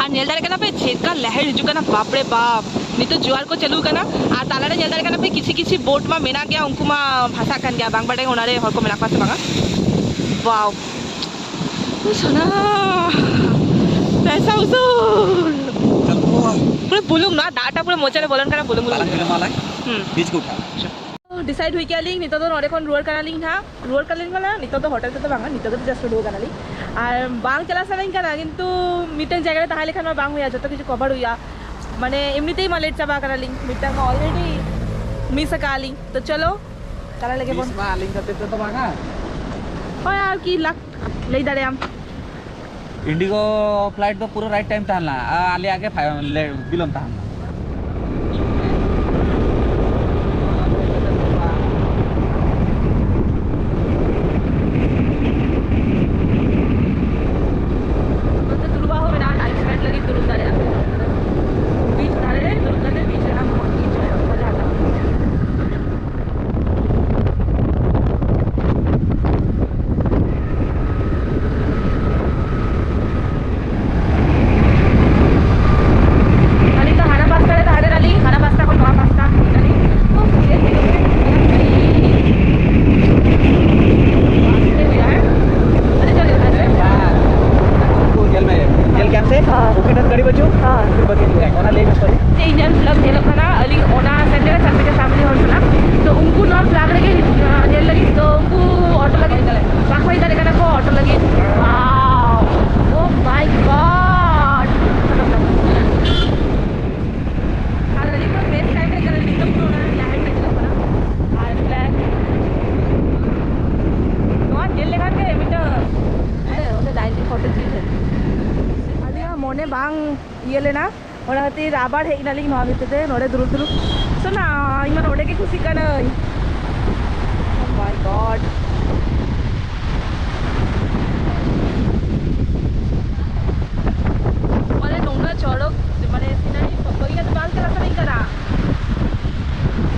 ᱟᱨ ᱧᱮᱞ ᱫᱟᱲᱮᱭᱟᱜ ᱠᱟᱱᱟ ᱯᱮ ᱪᱮᱫᱠᱟ ᱞᱮᱦᱮᱨ ᱦᱤᱡᱩᱜ ᱠᱟᱱᱟ, ᱵᱟᱯ ᱨᱮ ᱵᱟᱯ᱾ ᱱᱤᱛᱚᱜ ᱡᱳᱣᱟᱨ ᱠᱚ ᱪᱟᱹᱞᱩ ᱠᱟᱱᱟ᱾ ᱟᱨ ᱛᱟᱞᱟᱨᱮ ᱧᱮᱞ ᱫᱟᱲᱮᱭᱟᱜ ᱠᱟᱱᱟ ᱯᱮ ᱠᱤᱪᱷᱤ ᱠᱤᱪᱷᱤ ᱵᱳᱴ ᱢᱟ ᱢᱮᱱᱟᱜ ᱜᱮᱭᱟ, ᱩᱱᱠᱩ ᱢᱟ ᱵᱷᱟᱥᱟᱜ ᱠᱟᱱ ᱜᱮᱭᱟ, ᱵᱟᱝ ᱵᱟᱰᱟᱭ ᱚᱱᱟᱨᱮ ᱦᱚᱲ ᱠᱚ ᱢᱮᱱᱟᱜ ᱠᱚᱣᱟ ᱥᱮ ᱵᱟᱝᱟ᱾ ᱵᱟᱣ, ᱥᱳᱱᱟ, ᱯᱮᱥᱟ ᱩᱥᱩᱞ᱾ ᱯᱩᱨᱟᱹ ᱵᱩᱞᱩᱝ, ᱱᱚᱣᱟ ᱫᱟᱜᱴᱟ ᱯᱩᱨᱟᱹ ᱢᱚᱪᱟ ᱨᱮ ᱵᱚᱞᱚᱱ ᱠᱟᱱᱟ, ᱵᱩᱞᱩᱝ ᱵᱩᱞᱩᱝ᱾ ᱵᱟᱞᱟᱝ ᱵᱤᱞᱚᱢᱟ ᱞᱟᱝ᱾ ᱦᱩᱸ᱾ ᱵᱤᱪ ᱠᱚ ᱩᱴᱷᱟ᱾ ᱰᱤᱥᱟᱭᱤᱰ ᱦᱩᱭ ᱠᱮᱜᱼᱟ ᱞᱤᱧ, ᱱᱤᱛᱚᱜ ᱫᱚ ᱱᱚᱰᱮ ᱠᱷᱚᱱ ᱨᱩᱣᱟᱹᱲ ᱠᱟᱱᱟᱞᱤᱧ ᱱᱟᱦᱟᱜ᱾ ᱨᱩᱣᱟᱹᱲ ᱠᱟᱱᱟᱞᱤᱧ ᱢᱟᱱᱮ ᱱᱤᱛᱚᱜ ᱫᱚ ᱦᱳᱴᱮᱞ ᱨᱮᱫᱚ ᱵᱟᱝᱟ, ᱱᱤᱛᱚᱜ ᱫᱚ just ᱩᱰᱩᱠ ᱠᱟᱱᱟᱞᱤᱧ᱾ ᱟᱨ ᱵᱟᱝ ᱪᱟᱞᱟᱜ ᱥᱟᱱᱟᱧ ᱠᱟᱱᱟ, ᱠᱤᱱᱛᱩ ᱢᱤᱫᱴᱟᱝ ᱡᱟᱭᱜᱟ ᱨᱮ ᱛᱟᱦᱮᱸ ᱞᱮᱠᱷᱟᱱ ᱢᱟ ᱵᱟᱝ ᱦᱩᱭᱩᱜᱼᱟ, ᱡᱚᱛᱚ ᱠᱤᱪᱷᱩ ᱠᱚᱵᱷᱟᱨ ᱦᱩᱭᱩᱜᱼᱟ᱾ ᱢᱟᱱᱮ ᱮᱢᱱᱤ ᱛᱮᱭ ᱢᱟ ᱞᱮᱴ ᱪᱟᱵᱟ ᱠᱟᱱᱟᱞᱤᱧ, ᱢᱤᱫᱴᱟᱝ ᱢᱟ ᱚᱞᱨᱮᱰᱤ ᱢᱤᱥ ᱟᱠᱟᱫ ᱞᱤᱧ᱾ ᱛᱚ ᱪᱚᱞᱚ ᱪᱟᱞᱟᱜ ᱞᱟᱹᱜᱤᱫ ᱵᱚᱱ᱾ ᱢᱤᱥ ᱢᱟ ᱟᱹᱞᱤᱧ ᱠᱷᱟᱹᱛᱤᱨ ᱛᱮᱫᱚ ᱵᱟᱝᱟ᱾ ᱦᱳᱭ, ᱟᱨᱠᱤ ᱞᱟᱠ ᱞᱟᱹᱭ ᱫᱟᱲᱮᱭᱟᱢ᱾ ᱤᱱᱰᱤᱜᱳ ᱯᱷᱞᱟᱭᱤᱴ ᱫᱚ ᱯᱩᱨᱟᱹ ᱨᱟᱭᱤᱴ ᱴᱟᱭᱤᱢ ᱛᱟᱦᱮᱸ ᱞᱮᱱᱟ, ᱟᱨ ᱟᱞᱮᱭᱟᱜ ᱜᱮ ᱯᱷᱟᱭ-, ᱞᱮ-, ᱵᱤᱞᱚᱢ ᱛᱟᱦᱮᱸ ᱞᱮᱱᱟ᱾ ᱱᱚᱛᱮ ᱫᱩᱲᱩᱵ ᱦᱚᱸ ᱢᱮᱱᱟᱜᱼᱟ, ᱴᱟᱭᱤᱢ ᱥᱯᱮᱱᱰ ᱞᱟᱹᱜᱤᱫ ᱫᱩᱲᱩᱵ ᱫᱟᱲᱮᱭᱟᱜᱼᱟ ᱯᱮ ᱱᱚᱛᱮ ᱨᱮ᱾ ᱵᱤᱪ ᱫᱷᱟᱨᱮ ᱨᱮ ᱫᱩᱲᱩᱵ ᱠᱟᱛᱮ ᱵᱤᱪ ᱨᱮ ᱟᱢ ᱦᱚᱸ ᱤᱱᱡᱚᱭ ᱫᱟᱲᱮᱭᱟᱜᱼᱟ᱾ ᱤᱭᱟᱹ ᱞᱮᱱᱟ, ᱚᱱᱟ ᱠᱷᱟᱹᱛᱤᱨ ᱟᱵᱟᱨ ᱦᱮᱡ ᱮᱱᱟᱞᱤᱧ ᱱᱚᱣᱟ ᱵᱷᱤᱛᱤᱨ ᱛᱮ, ᱱᱚᱰᱮ ᱫᱩᱲᱩᱵ ᱫᱩᱲᱩᱵ᱾ ᱥᱳᱱᱟ, ᱤᱧ ᱢᱟ ᱱᱚᱰᱮ ᱜᱮ ᱠᱩᱥᱤᱜ ᱠᱟᱹᱱᱟᱹᱧ᱾ Oh my God. ᱢᱟᱱᱮ ᱱᱚᱝᱠᱟ ᱪᱚᱨᱚᱠ, ᱢᱟᱱᱮ scenery ᱯᱷᱳᱴᱳ ᱤᱭᱟᱹ ᱫᱚ ᱵᱟᱝ ᱪᱟᱞᱟᱜ ᱥᱟᱱᱟᱧ ᱠᱟᱱᱟ᱾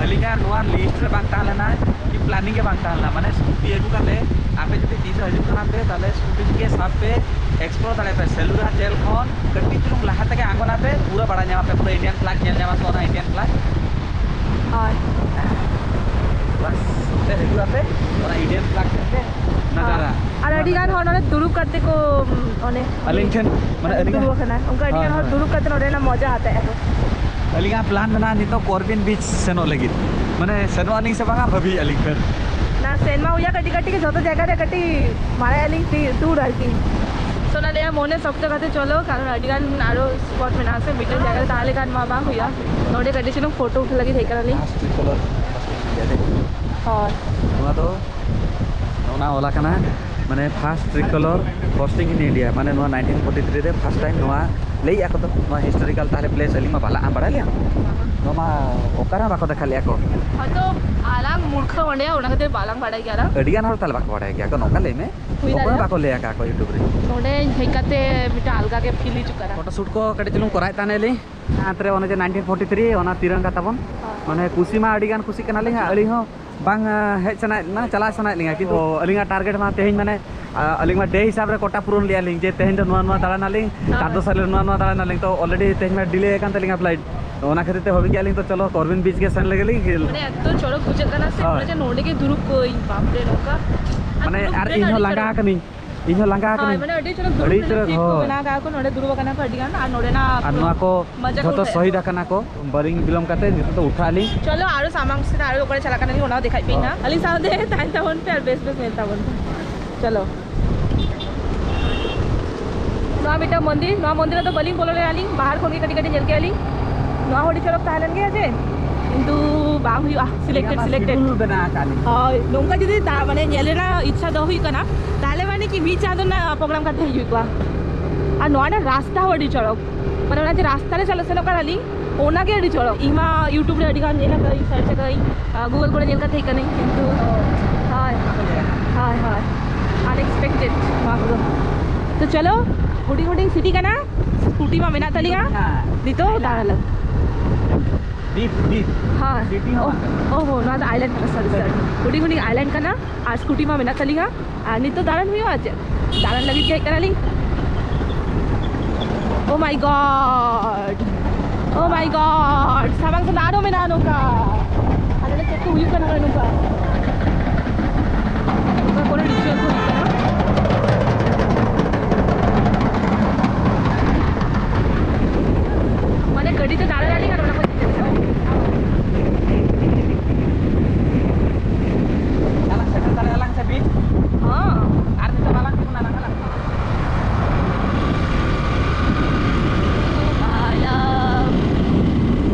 ᱟᱹᱞᱤᱧᱟᱜ ᱱᱚᱣᱟ ᱞᱤᱥᱴ ᱨᱮ ᱵᱟᱝ ᱛᱟᱦᱮᱸ ᱞᱮᱱᱟ, ᱠᱤ ᱯᱞᱟᱱᱤᱝ ᱜᱮ ᱵᱟᱝ ᱛᱟᱦᱮᱸ ᱞᱮᱱᱟ᱾ ᱢᱟᱱᱮ ᱥᱠᱩᱴᱤ ᱟᱹᱜᱩ ᱠᱟᱛᱮ ᱟᱯᱮ ᱡᱩᱫᱤ ᱛᱤᱥ ᱦᱤᱡᱩᱜ ᱠᱟᱱᱟ ᱯᱮ, ᱛᱟᱦᱚᱞᱮ ᱥᱠᱩᱴᱤ ᱛᱮᱜᱮ ᱥᱟᱵ ᱯᱮ, ᱮᱠᱥᱯᱞᱳᱨ ᱫᱟᱲᱮᱭᱟᱜ ᱯᱮ᱾ ᱥᱮᱞᱩᱨᱟ ᱡᱮᱞ ᱠᱷᱚᱱ ᱠᱟᱹᱴᱤᱡ ᱪᱩᱞᱩᱝ ᱞᱟᱦᱟ ᱛᱮᱜᱮ ᱟᱬᱜᱚᱱᱟ ᱯᱮ, ᱯᱩᱨᱟᱹ ᱵᱟᱲᱟᱭ ᱧᱟᱢᱟ ᱯᱮ, ᱯᱩᱨᱟᱹ ᱤᱱᱰᱤᱭᱟᱱ ᱯᱷᱞᱟᱜ ᱧᱮᱞ ᱧᱟᱢᱟ ᱯᱮ, ᱚᱱᱟ ᱤᱱᱰᱤᱭᱟᱱ ᱯᱷᱞᱟᱜ᱾ ᱦᱳᱭ᱾ ᱵᱟᱥ, ᱚᱱᱛᱮ ᱦᱤᱡᱩᱜ ᱟᱯᱮ, ᱚᱱᱟ ᱤᱱᱰᱤᱭᱟᱱ ᱯᱷᱞᱟᱜ ᱧᱮᱞ ᱯᱮ, ᱱᱟᱡᱟᱨᱟ᱾ ᱟᱨ ᱟᱹᱰᱤ ᱜᱟᱱ ᱦᱚᱲ ᱱᱚᱰᱮ ᱫᱩᱲᱩᱵ ᱠᱟᱛᱮ ᱠᱚ, ᱚᱱᱮ ᱟᱹᱞᱤᱧ ᱴᱷᱮᱱ, ᱢᱟᱱᱮ ᱟᱹᱞᱤᱧᱟᱜ ᱫᱩᱲᱩᱵ ᱟᱠᱟᱱᱟ, ᱚᱱᱠᱟ ᱟᱹᱰᱤ ᱦᱳᱭ, ᱜᱟᱱ ᱦᱚᱲ ᱦᱳᱭ᱾ ᱫᱩᱲᱩᱵ ᱠᱟᱛᱮ ᱱᱚᱰᱮᱱᱟᱜ ᱢᱚᱡᱟ ᱦᱟᱛᱟᱣᱮᱫᱼᱟ ᱠᱚ᱾ ᱟᱹᱞᱤᱧᱟᱜ ᱯᱞᱟᱱ ᱢᱮᱱᱟᱜᱼᱟ ᱱᱤᱛᱚᱜ ᱠᱚᱨᱵᱤᱱ ᱵᱤᱪ ᱥᱮᱱᱚᱜ ᱞᱟᱹᱜᱤᱫ᱾ ᱢᱟᱱᱮ ᱥᱮᱱᱚᱜ ᱟᱹᱞᱤᱧ ᱥᱮ ᱵᱟᱝᱟ ᱵᱷᱟᱹᱵᱤᱭᱮᱫᱼᱟ ᱞᱤᱧ ᱯᱷᱮᱨ᱾ ᱱᱟ, ᱥᱮᱱ ᱢᱟ ᱦᱩᱭᱩᱜᱼᱟ, ᱠᱟᱹᱴᱤᱡ ᱠᱟᱹᱴᱤᱡ ᱜᱮ ᱡᱷᱚᱛᱚ ᱡᱟᱭᱜᱟ ᱨᱮ ᱠᱟᱹᱴᱤᱡ ᱢᱟᱨᱟᱭ ᱟᱹᱞᱤᱧ ᱴᱤ-, ᱴᱩᱨ ᱟᱨᱠᱤ᱾ ᱥᱳᱱᱟ ᱞᱟᱹᱭᱟ ᱢᱚᱱᱮ ᱥᱚᱠᱛᱚ ᱠᱟᱛᱮ ᱪᱚᱞᱚ, ᱠᱟᱨᱚᱱ ᱟᱹᱰᱤ ᱜᱟᱱ ᱟᱨᱚ ᱥᱯᱚᱴ ᱢᱮᱱᱟᱜᱼᱟ ᱥᱮ, ᱢᱤᱫᱴᱮᱱ ᱡᱟᱭᱜᱟ ᱨᱮ ᱛᱟᱦᱮᱸ ᱞᱮᱠᱷᱟᱱ ᱢᱟ ᱵᱟᱝ ᱦᱩᱭᱩᱜᱼᱟ᱾ ᱱᱚᱰᱮ ᱠᱟᱹᱴᱤᱡ ᱪᱩᱞᱩᱝ ᱯᱷᱳᱴᱳ ᱩᱴᱷᱟᱹ ᱞᱟᱹᱜᱤᱫ ᱦᱮᱡ ᱠᱟᱱᱟᱞᱤᱧ᱾ ᱦᱳᱭ᱾ ᱱᱚᱣᱟ ᱫᱚ ᱚᱱᱟ ᱚᱞ ᱟᱠᱟᱱᱟ, ᱢᱟᱱᱮ first tricolor hoisting in India, ᱢᱟᱱᱮ ᱱᱚᱣᱟ nineteen forty three ᱨᱮ first time ᱱᱚᱣᱟ ᱞᱟᱹᱭᱮᱫᱼᱟ ᱠᱚ ᱛᱚ, ᱱᱚᱣᱟ historical ᱛᱟᱦᱚᱞᱮ place ᱟᱹᱞᱤᱧ ᱢᱟ ᱵᱟᱞᱟ ᱟᱢ ᱵᱟᱲᱟᱭ ᱞᱮᱭᱟ, ᱱᱚᱣᱟ ᱢᱟ ᱚᱠᱟᱨᱮ ᱦᱚᱸ ᱵᱟᱠᱚ ᱫᱮᱠᱷᱟᱣ ᱞᱮᱫᱼᱟ ᱠᱚ᱾ ᱦᱚᱭᱛᱚ ᱟᱞᱟᱝ ᱢᱩᱨᱠᱷᱟᱹ ᱚᱸᱰᱮ, ᱚᱱᱟ ᱠᱷᱟᱹᱛᱤᱨ ᱵᱟᱞᱟᱝ ᱵᱟᱲᱟᱭ ᱜᱮᱭᱟ ᱟᱞᱟᱝ᱾ ᱟᱹᱰᱤ ᱜᱟᱱ ᱦᱚᱲ ᱛᱟᱦᱚᱞᱮ ᱵᱟᱠᱚ ᱵᱟᱲᱟᱭ ᱜᱮᱭᱟ ᱠᱚ, ᱱᱚᱝᱠᱟ ᱞᱟᱹᱭ ᱢᱮ, ᱦᱩᱭ ᱚᱠᱚᱭ ᱫᱟᱲᱮᱭᱟᱜᱼᱟ᱾ ᱵᱟᱠᱚ ᱞᱟᱹᱭ ᱟᱠᱟᱫ ᱠᱚ YouTube ᱨᱮ᱾ ᱱᱚᱰᱮ ᱦᱮᱡ ᱠᱟᱛᱮ ᱢᱤᱫᱴᱟᱝ ᱟᱞᱜᱟ ᱜᱮ ᱯᱷᱤᱞ ᱦᱤᱡᱩᱜ ᱠᱟᱱᱟ᱾ ᱯᱷᱳᱴᱳ ᱥᱩᱴ ᱠᱚ ᱠᱟᱹᱴᱤᱡ ᱪᱩᱞᱩᱝ ᱠᱚᱨᱟᱣᱮᱫ ᱛᱟᱦᱮᱱᱟᱞᱤᱧ᱾ ᱦᱟᱱᱛᱮ ᱨᱮ ᱚᱱᱮ ᱡᱮ nineteen forty three, ᱚᱱᱟ ᱛᱤᱨᱚᱝᱜᱟ ᱛᱟᱵᱚᱱ, ᱦᱳᱭ᱾ ᱢᱟᱱᱮ ᱠᱩᱥᱤ ᱢᱟ ᱟᱹᱰᱤ ᱜᱟᱱ ᱠᱩᱥᱤᱜ ᱠᱟᱱᱟᱞᱤᱧ, ᱟᱹᱞᱤᱧ ᱦᱚᱸ ᱵᱟᱝ, ᱟ, ᱦᱮᱡ ᱥᱟᱱᱟᱭᱮᱫ, ᱢᱟᱱᱮ ᱪᱟᱞᱟᱜ ᱥᱟᱱᱟᱭᱮᱫ ᱞᱤᱧᱟ, ᱠᱤᱱᱛᱩ ᱟᱹᱞᱤᱧᱟᱜ ᱴᱟᱨᱜᱮᱴ ᱢᱟ ᱛᱮᱦᱮᱧ ᱢᱟᱱᱮ, ᱟ, ᱟᱹᱞᱤᱧ ᱢᱟ ᱰᱮ ᱦᱤᱥᱟᱵ ᱨᱮ ᱠᱚᱴᱟ ᱯᱩᱨᱚᱱ ᱞᱮᱜᱼᱟ ᱞᱤᱧ ᱡᱮ ᱛᱮᱦᱮᱧ ᱫᱚ ᱱᱚᱣᱟ ᱱᱚᱣᱟ ᱫᱟᱬᱟᱱᱟᱞᱤᱧ, ᱦᱳᱭ᱾ ᱛᱟᱨ ᱫᱚᱥᱟᱨ ᱦᱤᱞᱳᱜ ᱱᱚᱣᱟ ᱱᱚᱣᱟ ᱫᱟᱬᱟᱱᱟᱞᱤᱧ, ᱛᱚ ᱚᱞᱨᱮᱰᱤ ᱛᱮᱦᱮᱧ ᱢᱟ ᱰᱤᱞᱮ ᱟᱠᱟᱱ ᱛᱟᱹᱞᱤᱧᱟ ᱯᱷᱞᱟᱭᱤᱴ, ᱚᱱᱟ ᱠᱷᱟᱹᱛᱤᱨ ᱛᱮ ᱵᱷᱟᱹᱵᱤ ᱠᱮᱜᱼᱟ ᱞᱤᱧ ᱛᱚ ᱪᱚᱞᱚ ᱠᱚᱨᱵᱤᱱ ᱵᱤᱪ ᱜᱮ ᱥᱮᱱ ᱞᱮᱜᱮ ᱞᱤᱧ᱾ ᱢᱟᱱᱮ ᱮᱛᱚ ᱪᱚᱨᱚᱠ ᱵᱩᱡᱷᱟᱹᱜ ᱠᱟᱱᱟ ᱥᱮ, ᱦᱳᱭ᱾ ᱢᱟᱱᱮ ᱡᱮ ᱱᱚᱰᱮ ᱜᱮ ᱫᱩᱲᱩᱵ ᱠᱚᱜ ᱤᱧ, ᱵᱟᱯ ᱨᱮ, ᱱᱚᱝᱠᱟ᱾ ᱢᱟᱱᱮ ᱟᱨ ᱟᱨ ᱫᱩᱲᱩᱵ ᱤᱧ ᱦᱚᱸ ᱟᱹᱰᱤ ᱞᱟᱸᱜᱟ ᱪᱚᱨᱚᱠ᱾ ᱟᱠᱟᱱᱟᱹᱧ, ᱤᱧ ᱦᱚᱸ ᱞᱟᱸᱜᱟ ᱦᱳᱭ, ᱟᱠᱟᱱᱟᱹᱧ᱾ ᱢᱟᱱᱮ ᱟᱹᱰᱤ ᱪᱚᱨᱚᱠ ᱫᱩᱲᱩᱵ ᱟᱹᱰᱤ ᱨᱮᱱᱟᱜ ᱪᱚᱨᱚᱠ, ᱥᱤᱴ ᱠᱚ ᱦᱳᱭ᱾ ᱵᱮᱱᱟᱣ ᱟᱠᱟᱫ ᱠᱚ ᱱᱚᱰᱮ ᱫᱩᱲᱩᱵ ᱟᱠᱟᱱᱟ ᱠᱚ ᱟᱹᱰᱤ ᱜᱟᱱ, ᱟᱨ ᱱᱚᱰᱮᱱᱟᱜ ᱟᱨ ᱯᱩᱨᱟᱹ ᱱᱚᱣᱟ ᱠᱚ ᱢᱚᱡᱟ ᱠᱚ ᱡᱷᱚᱛᱚ ᱩᱴᱷᱟᱹᱣᱮᱫᱼᱟ᱾ ᱥᱚᱦᱤᱫ ᱟᱠᱟᱱᱟ ᱠᱚ, ᱵᱟᱹᱞᱤᱧ ᱵᱤᱞᱚᱢ ᱠᱟᱛᱮ ᱱᱤᱛᱚᱜ ᱫᱚ ᱩᱴᱷᱟᱹᱜ ᱟᱹᱞᱤᱧ᱾ ᱪᱚᱞᱚ, ᱟᱨᱚ ᱥᱟᱢᱟᱝ ᱥᱮᱫ ᱟᱨᱚ ᱚᱠᱟᱨᱮ ᱪᱟᱞᱟᱜ ᱠᱟᱱᱟ ᱞᱤᱧ, ᱚᱱᱟ ᱦᱚᱸ ᱫᱮᱠᱷᱟᱭ ᱯᱮ ᱦᱳᱭ᱾ ᱤᱧ ᱦᱟᱸᱜ᱾ ᱟᱹᱞᱤᱧ ᱥᱟᱶᱛᱮ ᱛᱟᱦᱮᱱ ᱛᱟᱵᱚᱱ ᱯᱮ ᱟᱨ ᱵᱮᱥ ᱵᱮᱥ ᱧᱮᱞ ᱛᱟᱵᱚᱱ ᱯᱮ᱾ ᱪᱚᱞᱚ᱾ ᱱᱚᱣᱟ ᱢᱤᱫᱴᱟᱝ ᱢᱚᱱᱫᱤᱨ, ᱱᱚᱣᱟ ᱢᱚᱱᱫᱤᱨ ᱨᱮᱫᱚ ᱵᱟᱹᱞᱤᱧ ᱵᱚᱞᱚ ᱞᱮᱱᱟ ᱞᱤᱧ, ᱵᱟᱦᱟᱨ ᱠᱷᱚᱱ ᱜᱮ ᱠᱟᱹᱴᱤᱡ ᱠᱟᱹᱴᱤᱡ ᱧᱮᱞ ᱠᱮᱜᱼᱟ ᱞᱤᱧ᱾ ᱱᱚᱣᱟ ᱦᱚᱸ ᱟᱹᱰᱤ ᱪᱚᱨᱚᱠ ᱛᱟᱦᱮᱸ ᱞᱮᱱ ᱜᱮᱭᱟ ᱡᱮ, ᱠᱤᱱᱛᱩ ᱵᱟᱝ ᱦᱩᱭᱩᱜᱼᱟ, selected, selected᱾ ᱥᱤᱰᱩᱞ ᱵᱮᱱᱟᱣ ᱟᱠᱟᱫ ᱞᱤᱧ᱾ ᱦᱳᱭ, ᱱᱚᱝᱠᱟ ᱡᱩᱫᱤ ᱫᱟ-, ᱢᱟᱱᱮ ᱧᱮᱞ ᱨᱮᱱᱟᱜ ᱤᱪᱪᱷᱟ ᱫᱚ ᱦᱩᱭᱩᱜ ᱠᱟᱱᱟ, ᱛᱟᱦᱚᱞᱮ ᱢᱟᱱᱮ ᱠᱤ ᱢᱤᱫ ᱪᱟᱸᱫᱚ ᱨᱮᱱᱟᱜ ᱯᱨᱳᱜᱨᱟᱢ ᱠᱟᱛᱮ ᱦᱤᱡᱩᱜ ᱠᱚᱜᱼᱟ᱾ ᱟᱨ ᱱᱚᱣᱟ ᱨᱮᱱᱟᱜ ᱨᱟᱥᱛᱟ ᱦᱚᱸ ᱟᱹᱰᱤ ᱪᱚᱨᱚᱠ᱾ ᱢᱟᱱᱮ ᱚᱱᱟ ᱡᱮ ᱨᱟᱥᱛᱟ ᱨᱮ ᱪᱟᱞᱟᱜ ᱥᱮᱱᱚᱜ ᱠᱟᱱᱟᱞᱤᱧ, ᱚᱱᱟ ᱜᱮ ᱟᱹᱰᱤ ᱪᱚᱨᱚᱠ᱾ ᱤᱧ ᱢᱟ YouTube ᱨᱮ ᱟᱹᱰᱤ ᱜᱟᱱ ᱧᱮᱞ ᱟᱠᱟᱫᱟᱹᱧ, search ᱟᱠᱟᱫᱟᱹᱧ, ᱟᱨ Google ᱠᱚᱨᱮ ᱧᱮᱞ ᱠᱟᱛᱮ ᱦᱮᱡ ᱠᱟᱹᱱᱟᱹᱧ, ᱠᱤᱱᱛᱩ ᱦᱳᱭ, ᱦᱳᱭ, ᱦᱳᱭ, unexpected ᱱᱚᱣᱟ ᱠᱚᱫᱚ᱾ ᱛᱚ ᱪᱚᱞᱚ, ᱦᱩᱰᱤᱧ ᱦᱩᱰᱤᱧ city ᱠᱟᱱᱟ, scooty ᱢᱟ ᱢᱮᱱᱟᱜ ᱛᱟᱹᱞᱤᱧᱟ, ᱦᱮᱸ᱾ ᱱᱤᱛᱚᱜ ᱫᱟᱬᱟᱱ ᱞᱟᱹᱜᱤᱫ᱾ Deep, deep᱾ ᱦᱳᱭ᱾ City ᱦᱚᱸ ᱚ, ᱵᱟᱝ ᱠᱟᱱᱟ᱾ ᱚ ᱦᱚ, ᱱᱚᱣᱟ ᱫᱚ island ᱠᱟᱱᱟ, sorry, sorry᱾ ᱦᱩᱰᱤᱧ ᱦᱩᱰᱤᱧ island ᱠᱟᱱᱟ ᱟᱨ scooty ᱢᱟ ᱢᱮᱱᱟᱜ ᱛᱟᱹᱞᱤᱧᱟ᱾ ᱟᱨ ᱱᱤᱛᱚᱜ ᱫᱟᱬᱟᱱ ᱦᱩᱭᱩᱜᱼᱟ ᱪᱮᱫ? ᱫᱟᱬᱟᱱ ᱞᱟᱹᱜᱤᱫ ᱜᱮ ᱦᱮᱡ ᱠᱟᱱᱟᱞᱤᱧ᱾ Oh my God! Oh my God! ᱥᱟᱢᱟᱝ ᱥᱮᱫ ᱟᱨᱚ ᱢᱮᱱᱟᱜᱼᱟ ᱱᱚᱝᱠᱟ᱾ ᱟᱞᱮ ᱞᱮ ᱪᱮᱫ ᱠᱚ ᱦᱩᱭᱩᱜ ᱠᱟᱱᱟ ᱱᱚᱝᱠᱟ? ᱱᱚᱝᱠᱟ ᱠᱚᱨᱮ ritual ᱠᱚ ᱦᱩᱭᱩᱜ ᱠᱟᱱᱟ᱾ ᱢᱟᱱᱮ ᱜᱟᱹᱰᱤ ᱛᱮ ᱫᱟᱬᱟᱱ ᱟᱹᱞᱤᱧ ᱟᱨ ᱚᱱᱟ ᱠᱚ ᱟᱞᱟᱝ ᱥᱮᱴᱮᱨ ᱫᱟᱲᱮᱭᱟᱜᱼᱟ ᱞᱟᱝ ᱥᱮ ᱵᱤᱪ? ᱦᱚᱸ᱾ ᱟᱨ ᱱᱤᱛᱚᱜ ᱵᱟᱞᱟᱝ ᱛᱤᱸᱜᱩᱱᱟ ᱞᱟᱝ ᱦᱟᱞᱟᱝ᱾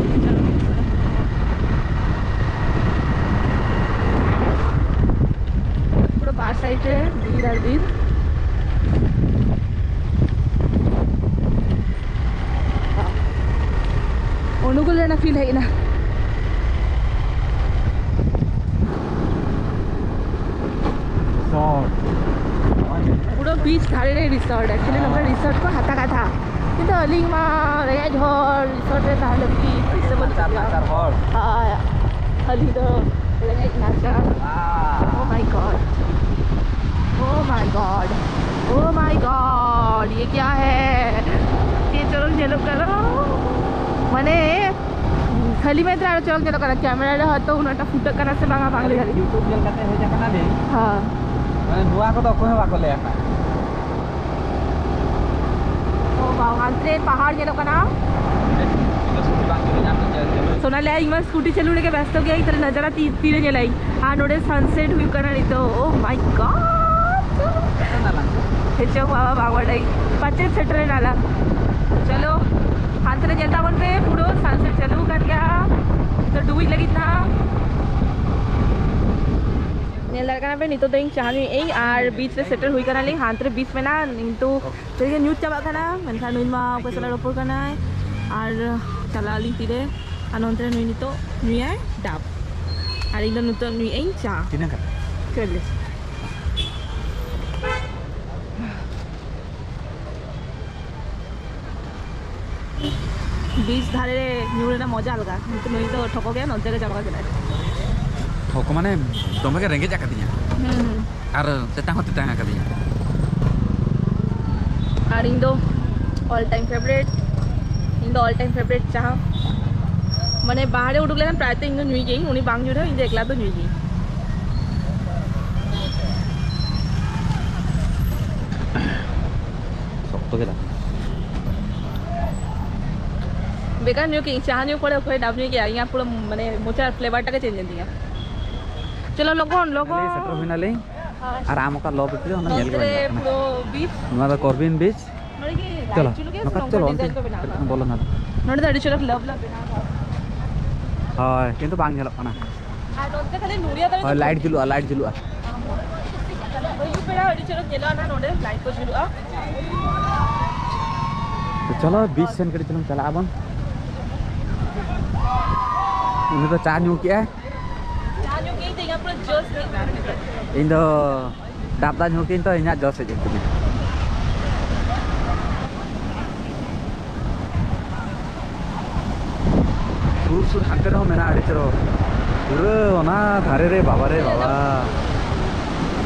ᱯᱩᱨᱟᱹ ᱵᱟᱨ side ᱨᱮ ᱵᱤᱨ ᱟᱨ ᱵᱤᱨ᱾ ᱚᱱᱩᱜᱩᱞ ᱨᱮᱱᱟᱜ feel ᱦᱮᱡ ᱮᱱᱟ᱾ Resort᱾ ᱯᱩᱨᱟᱹ beach ᱫᱷᱟᱨᱮ ᱨᱮ resort᱾ Actually ᱱᱚᱝᱠᱟ resort ᱠᱚ ᱦᱟᱛᱟᱣ ᱠᱟᱛᱷᱟ, ᱠᱤᱱᱛᱩ ᱟᱹᱞᱤᱧ ᱢᱟ ᱨᱮᱸᱜᱮᱡ ᱦᱚᱲ, resort ᱨᱮ ᱛᱟᱦᱮᱸ ᱞᱟᱹᱜᱤᱫ ᱯᱩᱭᱥᱟᱹ ᱵᱟᱹᱱᱩᱜ ᱛᱟᱹᱞᱤᱧᱟ᱾ ᱱᱟᱪᱟᱨ ᱦᱚᱲ᱾ ᱦᱳᱭ, ᱟᱹᱞᱤᱧ ᱫᱚ ᱨᱮᱸᱜᱮᱡ ᱱᱟᱪᱟᱨ᱾ Oh my God, oh my God, oh my God, ये क्या है? ᱪᱮᱫ ᱪᱚᱨᱚᱠ ᱧᱮᱞᱚᱜ ᱠᱟᱱᱟ, ᱢᱟᱱᱮ ᱠᱷᱟᱹᱞᱤ ᱢᱮᱫ ᱨᱮ ᱟᱨᱚ ᱪᱚᱨᱚᱠ ᱧᱮᱞᱚᱜ ᱠᱟᱱᱟ, camera ᱨᱮ ᱦᱚᱭᱛᱚ ᱩᱱᱟᱹᱜ ᱴᱟ ᱯᱷᱩᱴᱟᱹᱜ ᱠᱟᱱᱟ ᱥᱮ ᱵᱟᱝᱟ, ᱵᱟᱝ ᱞᱟᱹᱭ ᱫᱟᱲᱮᱭᱟᱜ᱾ YouTube ᱧᱮᱞ ᱠᱟᱛᱮ ᱦᱮᱡ ᱟᱠᱟᱱᱟ ᱞᱤᱧ᱾ ᱦᱮᱸ᱾ ᱢᱟᱱᱮ ᱱᱚᱣᱟ ᱠᱚᱫᱚ ᱚᱠᱚᱭ ᱦᱚᱸ ᱵᱟᱠᱚ ᱞᱟᱹᱭ ᱟᱠᱟᱫ᱾ ᱚ wow, ᱦᱟᱱᱛᱮ ᱨᱮ ᱯᱟᱦᱟᱲ ᱧᱮᱞᱚᱜ ᱠᱟᱱᱟ᱾ ᱥᱳᱱᱟᱞᱤ, ᱤᱧ ᱢᱟ scooty ᱪᱟᱹᱞᱩ ᱨᱮᱜᱮ ᱵᱮᱥᱛᱚ ᱜᱮᱭᱟᱭ, ᱛᱟᱦᱞᱮ ᱱᱟᱡᱟᱨᱟ ᱛᱤ-, ᱛᱤᱨᱮ ᱧᱮᱞᱟᱭ? ᱟᱨ ᱱᱚᱰᱮ sunset ᱦᱩᱭᱩᱜ ᱠᱟᱱᱟ ᱱᱤᱛᱚᱜ᱾ Oh my God! ᱦᱮᱪᱚᱝ ᱵᱟᱵᱟ ᱵᱟᱝ ᱵᱟᱰᱟᱭ, ᱯᱟᱪᱮᱫ ᱥᱮᱴᱮᱨ ᱮᱱᱟᱞᱟᱝ᱾ ᱪᱚᱞᱚ, ᱦᱟᱱᱛᱮ ᱨᱮ ᱧᱮᱞ ᱛᱟᱵᱚᱱ ᱯᱮ, ᱯᱩᱨᱟᱹ sunset ᱪᱟᱹᱞᱩ ᱟᱠᱟᱱ ᱜᱮᱭᱟ᱾ ᱛᱚ ᱰᱩᱵᱩᱡ ᱞᱟᱹᱜᱤᱫ ᱱᱟᱦᱟᱜ᱾ ᱧᱮᱞ ᱫᱟᱲᱮᱭᱟᱜ ᱠᱟᱱᱟ ᱯᱮ, ᱱᱤᱛᱚᱜ ᱫᱚ ᱤᱧ ᱪᱟ ᱧᱩᱭᱮᱫ ᱟᱹᱧ ᱟᱨ ᱵᱤᱪ ᱨᱮ ᱥᱮᱴᱮᱨ ᱦᱩᱭ ᱠᱟᱱᱟᱞᱤᱧ᱾ ᱦᱟᱱᱛᱮ ᱨᱮ ᱵᱤᱪ ᱢᱮᱱᱟᱜᱼᱟ, ᱠᱤᱱᱛᱩ ᱥᱮᱫ ᱜᱮ ᱧᱩᱛ ᱪᱟᱵᱟᱜ ᱠᱟᱱᱟ᱾ ᱢᱮᱱᱠᱷᱟᱱ ᱱᱩᱭ ᱢᱟ ᱚᱠᱚᱭ ᱥᱟᱞᱟᱜ ᱨᱚᱯᱚᱲ ᱠᱟᱱᱟᱭ ᱟᱨ ᱪᱟᱞᱟᱜ ᱟᱹᱞᱤᱧ ᱛᱤᱨᱮ᱾ ᱟᱨ ᱱᱚᱱᱛᱮ ᱨᱮ ᱱᱩᱭ ᱱᱤᱛᱚᱜ ᱧᱩᱭᱟᱭ ᱰᱟᱵ ᱟᱨ ᱤᱧ ᱫᱚ ᱱᱤᱛᱚᱜ ᱧᱩᱭᱮᱫ ᱟᱹᱧ ᱪᱟ᱾ ᱛᱤᱱᱟᱹᱜ ᱠᱟᱛᱮ? ᱪᱚᱞᱞᱤᱥ᱾ ᱵᱤᱪ ᱫᱷᱟᱨᱮ ᱨᱮ ᱧᱩ ᱨᱮᱱᱟᱜ ᱢᱚᱡᱟ ᱟᱞᱟᱫᱟ, ᱠᱤᱱᱛᱩ ᱱᱩᱭ ᱫᱚ ᱴᱷᱚᱠᱚ ᱜᱮ ᱱᱚᱱᱛᱮ ᱜᱮ ᱪᱟᱵᱟ ᱠᱮᱫᱟᱭ᱾ ᱴᱷᱚᱠᱚ ᱢᱟᱱᱮ ᱫᱚᱢᱮ ᱜᱮ ᱨᱮᱸᱜᱮᱡ ᱟᱠᱟᱫᱤᱧᱟ᱾ ᱦᱩᱸ, ᱦᱩᱸ᱾ ᱟᱨ ᱛᱮᱛᱟᱝ ᱦᱚᱸ ᱛᱮᱛᱟᱝ ᱟᱠᱟᱫᱤᱧᱟ᱾ ᱟᱨ ᱤᱧ ᱫᱚ all time favourite, ᱤᱧ ᱫᱚ all time favourite ᱪᱟ᱾ ᱢᱟᱱᱮ ᱵᱟᱦᱨᱮ ᱩᱰᱩᱠ ᱞᱮᱠᱷᱟᱱ ᱯᱨᱟᱭ ᱛᱚ ᱤᱧ ᱫᱚ ᱧᱩᱭ ᱜᱤᱭᱟᱹᱧ, ᱩᱱᱤ ᱵᱟᱝ ᱧᱩ ᱨᱮᱦᱚᱸ ᱤᱧ ᱫᱚ ᱮᱠᱞᱟ ᱫᱚ ᱧᱩᱭ ᱜᱤᱭᱟᱹᱧ᱾ ᱥᱚᱠᱛᱚ ᱠᱮᱫᱟ᱾ ᱵᱮᱠᱟᱨ ᱧᱩ ᱠᱮᱜ ᱟᱹᱧ, ᱪᱟ ᱧᱩ ᱯᱚᱨᱮ ᱚᱠᱚᱭ ᱰᱟᱵ ᱧᱩᱭ ᱜᱮᱭᱟ? ᱤᱧᱟᱹᱜ ᱯᱩᱨᱟᱹ ᱢᱟᱱᱮ ᱢᱚᱪᱟ flavour ᱴᱟ ᱜᱮ change ᱮᱱ ᱛᱤᱧᱟ᱾ ᱪᱚᱞᱚ ᱞᱚᱜᱚᱱ, ᱞᱚᱜᱚᱱ᱾ ᱥᱮᱴᱮᱨ ᱦᱩᱭᱱᱟᱞᱤᱧ᱾ ᱟᱨ ᱟᱢ ᱚᱠᱟ ᱞᱚ ᱵᱤᱪ ᱨᱮ, ᱚᱱᱟ ᱧᱮᱞ ᱜᱮ ᱵᱟᱹᱧ ᱫᱟᱲᱮᱭᱟᱜ ᱠᱟᱱᱟ᱾ ᱱᱚᱣᱟ ᱫᱚ ᱠᱚᱨᱵᱤᱱ ᱵᱤᱪ᱾ ᱱᱚᱰᱮ ᱜᱮ ᱪᱚᱞᱚ, light ᱡᱩᱞᱩᱜ ᱜᱮᱭᱟ ᱥᱮ ᱱᱚᱝᱠᱟ ᱱᱚᱝᱠᱟ ᱪᱚᱞᱚ, ᱚᱱᱛᱮ design ᱠᱚ ᱵᱮᱱᱟᱣ ᱠᱟᱹᱴᱤᱡ ᱠᱟᱜᱼᱟ? ᱵᱚᱞᱚ ᱱᱟᱞᱮ᱾ ᱱᱚᱰᱮ ᱫᱚ ᱟᱹᱰᱤ ᱪᱚᱨᱚᱠ love love ᱵᱮᱱᱟᱣ ᱠᱟᱜᱼᱟ᱾ ᱦᱳᱭ, ᱠᱤᱱᱛᱩ ᱵᱟᱝ ᱧᱮᱞᱚᱜ ᱠᱟᱱᱟ᱾ ᱟᱨ ᱱᱚᱱᱛᱮ ᱠᱷᱟᱹᱞᱤ ᱱᱩᱲᱤᱭᱟ ᱫᱟᱨᱮ ᱦᱳᱭ, ᱫᱚ light ᱡᱩᱞᱩᱜᱼᱟ, light ᱡᱩᱞᱩᱜᱼᱟ᱾ ᱟᱹᱭᱩᱵ ᱵᱮᱲᱟ ᱟᱹᱰᱤ ᱪᱚᱨᱚᱠ ᱧᱮᱞᱚᱜᱼᱟ, ᱱᱟ ᱱᱚᱰᱮ light ᱠᱚ ᱡᱩᱞᱩᱜᱼᱟ᱾ ᱛᱚ ᱪᱚᱞᱚ, ᱵᱤᱪ ᱥᱮᱱ ᱠᱟᱹᱴᱤᱡ ᱪᱩᱞᱩᱝ ᱪᱟᱞᱟᱜ ᱟᱵᱚᱱ᱾ ᱩᱱᱤ ᱫᱚ ᱪᱟ ᱧᱩ ᱠᱮᱜᱼᱟᱭ᱾ ᱪᱟ ᱧᱩ ᱠᱮᱜ ᱛᱮ ᱤᱧᱟᱹᱜ ᱯᱩᱨᱟᱹ ᱡᱳᱥ ᱦᱮᱡ ᱮᱱᱟ ᱱᱤᱛᱚᱜ᱾ ᱤᱧ ᱫᱚ ᱰᱟᱵ ᱫᱟᱜ ᱧᱩ ᱠᱮᱜ ᱛᱚ ᱤᱧᱟᱹᱜ ᱡᱳᱥ ᱦᱮᱡ ᱮᱱ ᱛᱤᱧᱟ᱾ ᱥᱩᱨ ᱥᱩᱨ ᱦᱟᱱᱛᱮ ᱨᱮᱦᱚᱸ ᱢᱮᱱᱟᱜᱼᱟ, ᱟᱹᱰᱤ ᱪᱚᱨᱚᱠ᱾ ᱯᱩᱨᱟᱹ ᱚᱱᱟ ᱫᱷᱟᱨᱮ ᱨᱮ, ᱵᱟᱵᱟ ᱨᱮ ᱵᱟᱵᱟ᱾